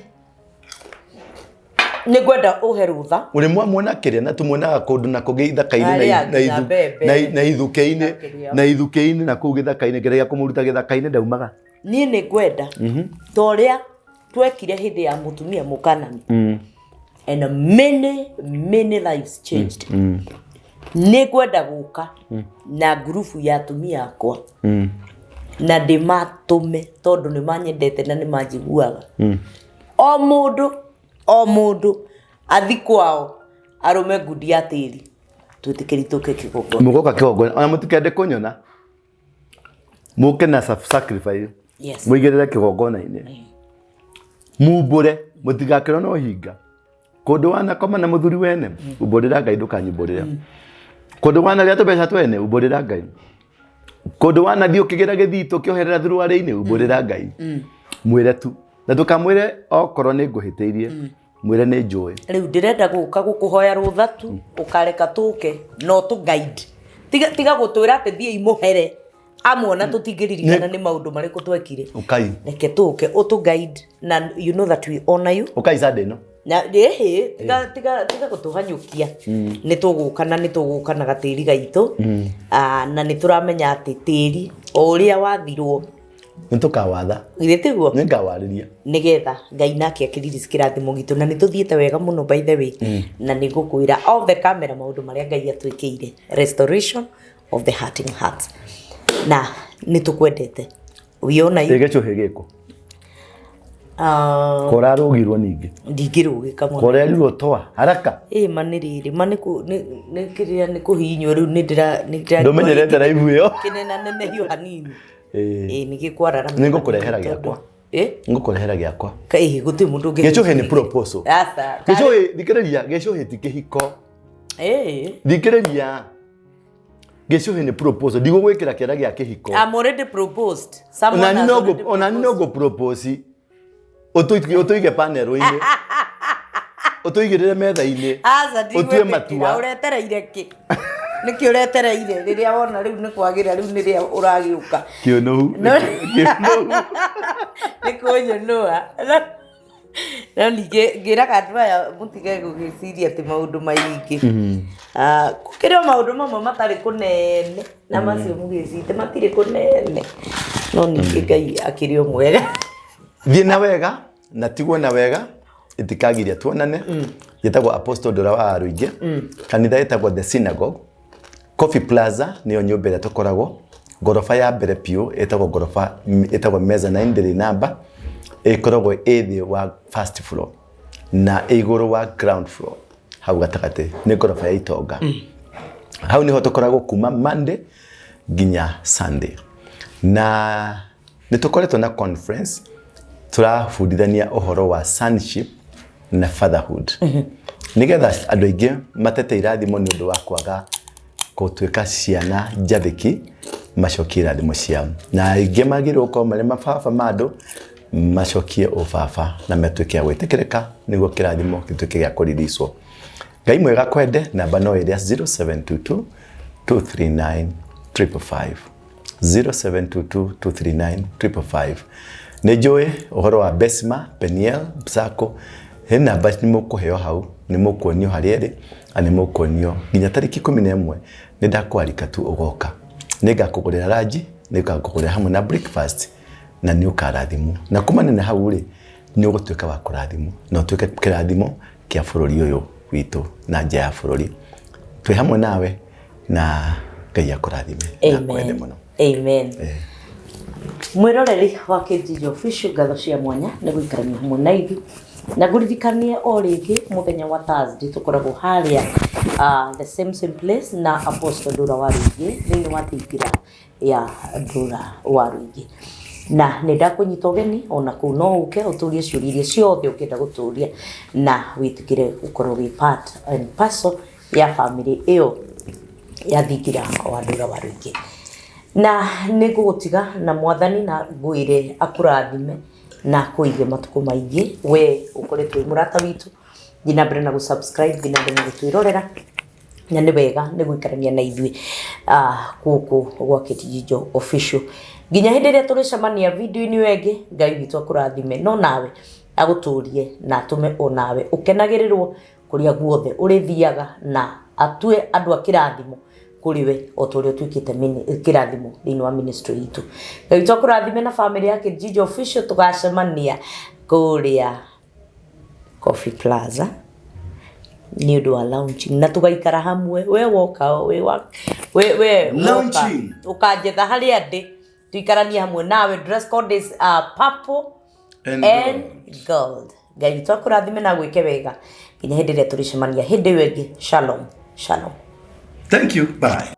nĩ ngwenda ũhe rũtha. Ũrĩ mwamuona kĩrĩa na tũmuonaga kũndũ na kũngĩ ithaka-inĩ na Arĩa na nginya mbembe. Na ithukĩ-inĩ Akĩrĩa. na ithukĩ-inĩ na kũu gĩthaka-inĩ, ngeragia kũmũruta gĩthaka-inĩ ndaumaga. Niĩ nĩ ngwenda ta ũrĩa twekire hĩndĩ ya mũtumia mũkanani and many many lives changed. Nĩ ngwenda gũka na ngurubu ya atumia akwa na ndĩmatũme tondũ nĩ manyendete na nĩ manjiguaga. O mũndũ o mũndũ athi kwao arũme ngundi ya tĩri, twĩtĩkĩri tũke kĩgongona. Mũgoka kĩgongona ona mũtikende kũnyona, mũke na sacrifice. Yes. Mũigĩrĩre kĩgongona-inĩ, mumbũre, mũtigakĩrwo no hinga kũndũ wanakoma na mũthuri wene, umbũrĩra Ngai, ndũkanyumbũrĩre. Kũndũ wanarĩa tũbeca twene, umbũrĩra Ngai. Kũndũ wanathiĩ ũkĩgĩra gĩthitũ ũkĩoherera thuruarĩ-inĩ, umbũrĩra Ngai. Mwĩre tu na ndũkamwĩre okorwo nĩ ngũhĩtĩirie, mwĩre nĩ njũĩ. Rĩu ndĩrenda gũka gũkũhoya rũtha tu, ũkareka tũke no tũ guide. Tiga gũtwĩra atĩ thiĩi mũhere amuona, tũtingĩririkana nĩ maũndũ marĩkũ twekire. Ũkai. Reke tũke ũtũ guide na you know that we honor you. Ũkai Sunday no. Na ĩhĩ, tiga gũtũhanyũkia. Nĩ tũgũka na nĩ tũgũka na gatĩri gaitũ. Ah, na nĩ tũramenya atĩ tĩri o ũrĩa wathirwo Nĩ tũkawatha. Githĩ tiguo? Nĩ ngawarĩria. Nigetha Ngai nake akĩririci kĩrathimo gitũ, na nĩ tũthiĩte wega mũno by the way, na nĩ ngũkwĩra off the camera maũndũ marĩa Ngai atwĩkĩire, Restoration of the Hurting Heart, na nĩ tũkwendete. We honor you. Ĩ gĩcũhĩ gĩkũ? Ah, Kũrarũgirwo ningĩ? Ndingĩrũgĩka mũno. Kũrerirwo toa haraka. Ĩ ma nĩ rĩrĩ, ma nĩ nĩ kĩrĩa nĩ kũhihinywo rĩu nĩ ndĩra nĩ ndĩra Ndũmenyerete live ĩyo. Kĩnena nenehio hanini. Ĩ. Ĩ nĩ gĩkwararama. Nĩ ngũkũrehera gĩakwa. Ĩ. Ngũkũrehera gĩakwa. Ĩ gũtirĩ mũndũ ũngĩ. Gĩcũhĩ nĩ proposal. Aca. Gĩcũhĩ, thikĩrĩria, gĩcũhĩ ti kĩhiko. Ĩ. Thikĩrĩria, gĩcũhĩ nĩ proposal, ndigũgwĩkĩra kĩara gĩa kĩhiko. I'm already proposed. Someone Onani has no already onani no proposed. ngũ propose ũtũige panel-inĩ, ũtũigĩrĩre metha-inĩ, Aca, ũtue ndigwĩtĩkĩra. matua. Ũretereire kĩ? Nĩkĩ ũretereire rĩrĩa wona rĩu nĩ kwagĩra, rĩu nĩrĩa ũragĩũka? Kĩũnũhu. Kĩũnũhu. Nĩ kũnyũnũa. No ningĩ ngĩraga andũ aya mũtige gũgĩciria atĩ maũndũ maingĩ. Ah, gũkĩrĩ o maũndũ mamwe matarĩ kũnene na macio mũgĩcite matirĩ kũnene, no ningĩ Ngai akĩrĩ o mwega. Thiĩ na wega na tigwo na wega, itikagiria tuonane. Njĩtagwo Apostle Ndura wa Rũingĩ. Kanitha ĩtagwo The Synagogue, Coffee Plaza nĩyo nyũmba ĩrĩa tũkoragwo, ngoroba ya mbere piũ ĩtagwo ngoroba ĩtagwo mezzanine, ndĩrĩ namba, ĩkoragwo ĩ thĩ wa first floor na ĩ igũrũ wa ground floor, hau gatagatĩ nĩ ngoroba ya itonga. Hau nĩho tũkoragwo kuma Monday nginya Sunday, na nĩ tũkoretwo na conference tũrabundithania ũhoro wa sonship na fatherhood, nĩgetha andũ aingĩ matete irathimo nĩ ũndũ wa kwaga gũtuĩka ciana njathĩki, macokie irathimo ciao, na aingĩ magĩrĩirwo gũkorwo marĩ mababa ma andũ, macokie ũbaba na matuĩke a gwĩtĩkĩrĩka nĩguo kĩrathimo gĩtuĩke gĩa kũriricwo. Ngai mwega kwende. Namba no ĩrĩa 0722 239 555, 0722 239 555. Nĩ njũĩ ũhoro wa Besma Peniel Sacco, he namba nĩ mũkũheo hau, nĩ mũkuonio harĩa ĩrĩ na nĩ mũkuonio nginya tarĩki 11. Nĩ ndakwarika tu ũgoka, nĩ ngakũgũrĩra lunch, nĩ ngakũgũrĩra hamwe na breakfast, na nĩ ũkarathimwo, na kumana na hau rĩ, nĩ ũgũtuĩka wa kũrathimwo na ũtuĩke kĩrathimo kĩa bũrũri ũyũ witũ na nja ya bũrũri. Twĩ hamwe nawe. Na Ngai akũrathime na akwende Amen. mũno. Amen. Mwĩroreri wa Kijiji Official, ngatho cia mwanya nĩ gũikarania hamwe na ithuĩ, na ngũririkanie o rĩngĩ mũthenya wa Thursday tũkoragwo harĩa the same same place na Apostle Ndura wa Rũingĩ thĩinĩ wa thingira ya Ndura wa Rũingĩ, na nĩ ndakũnyita ũgeni ona kũu no ũke ũtũrie ciũria iria ciothe ũngĩenda gũtũria na wĩtĩkĩre gũkorwo wĩ part and parcel ya family ĩyo ya thingira wa Ndura wa Rũingĩ. Na nĩ ngũgũtiga na Mwathani na ngwĩre akũrathime na akũige matukũ maingĩ. We ũkoretwo wĩ mũrata witũ, thiĩ na mbere na gũ subscribe, thiĩ na mbere na gũtwĩrorera, na nĩ wega nĩ gũikarania na ithuĩ gũkũ gwa Kĩnjijo Official. Nginya hĩndĩ ĩrĩa tũrĩcemania video-inĩ ĩyo ĩngĩ, Ngai witũ akũrathime, no nawe agũtũrie na atũme o nawe ũkenagĩrĩrwo kũrĩa guothe ũrĩthiaga, na atue andũ a kĩrathimo kũrĩ we o ta ũrĩa ũtuĩkĩte kĩrathimo thĩinĩ wa ministry itũ. Ngai witũ akũrathime na family ya Kĩnjijo Official. Tũgacemania kũrĩa Coffee Plaza nĩ ũndũ wa launching na tũgaikara hamwe. We woka we wa we we woka Launching. Ũkanjetha harĩa ndĩ, tuikaranie hamwe nawe. Dress code is purple And and gold. Ngai witũ akũrathime na gwĩke wega nginya hĩndĩ ĩrĩa tũrĩcemania hĩndĩ ĩyo ĩngĩ. Shalom, shalom. Thank you. Bye.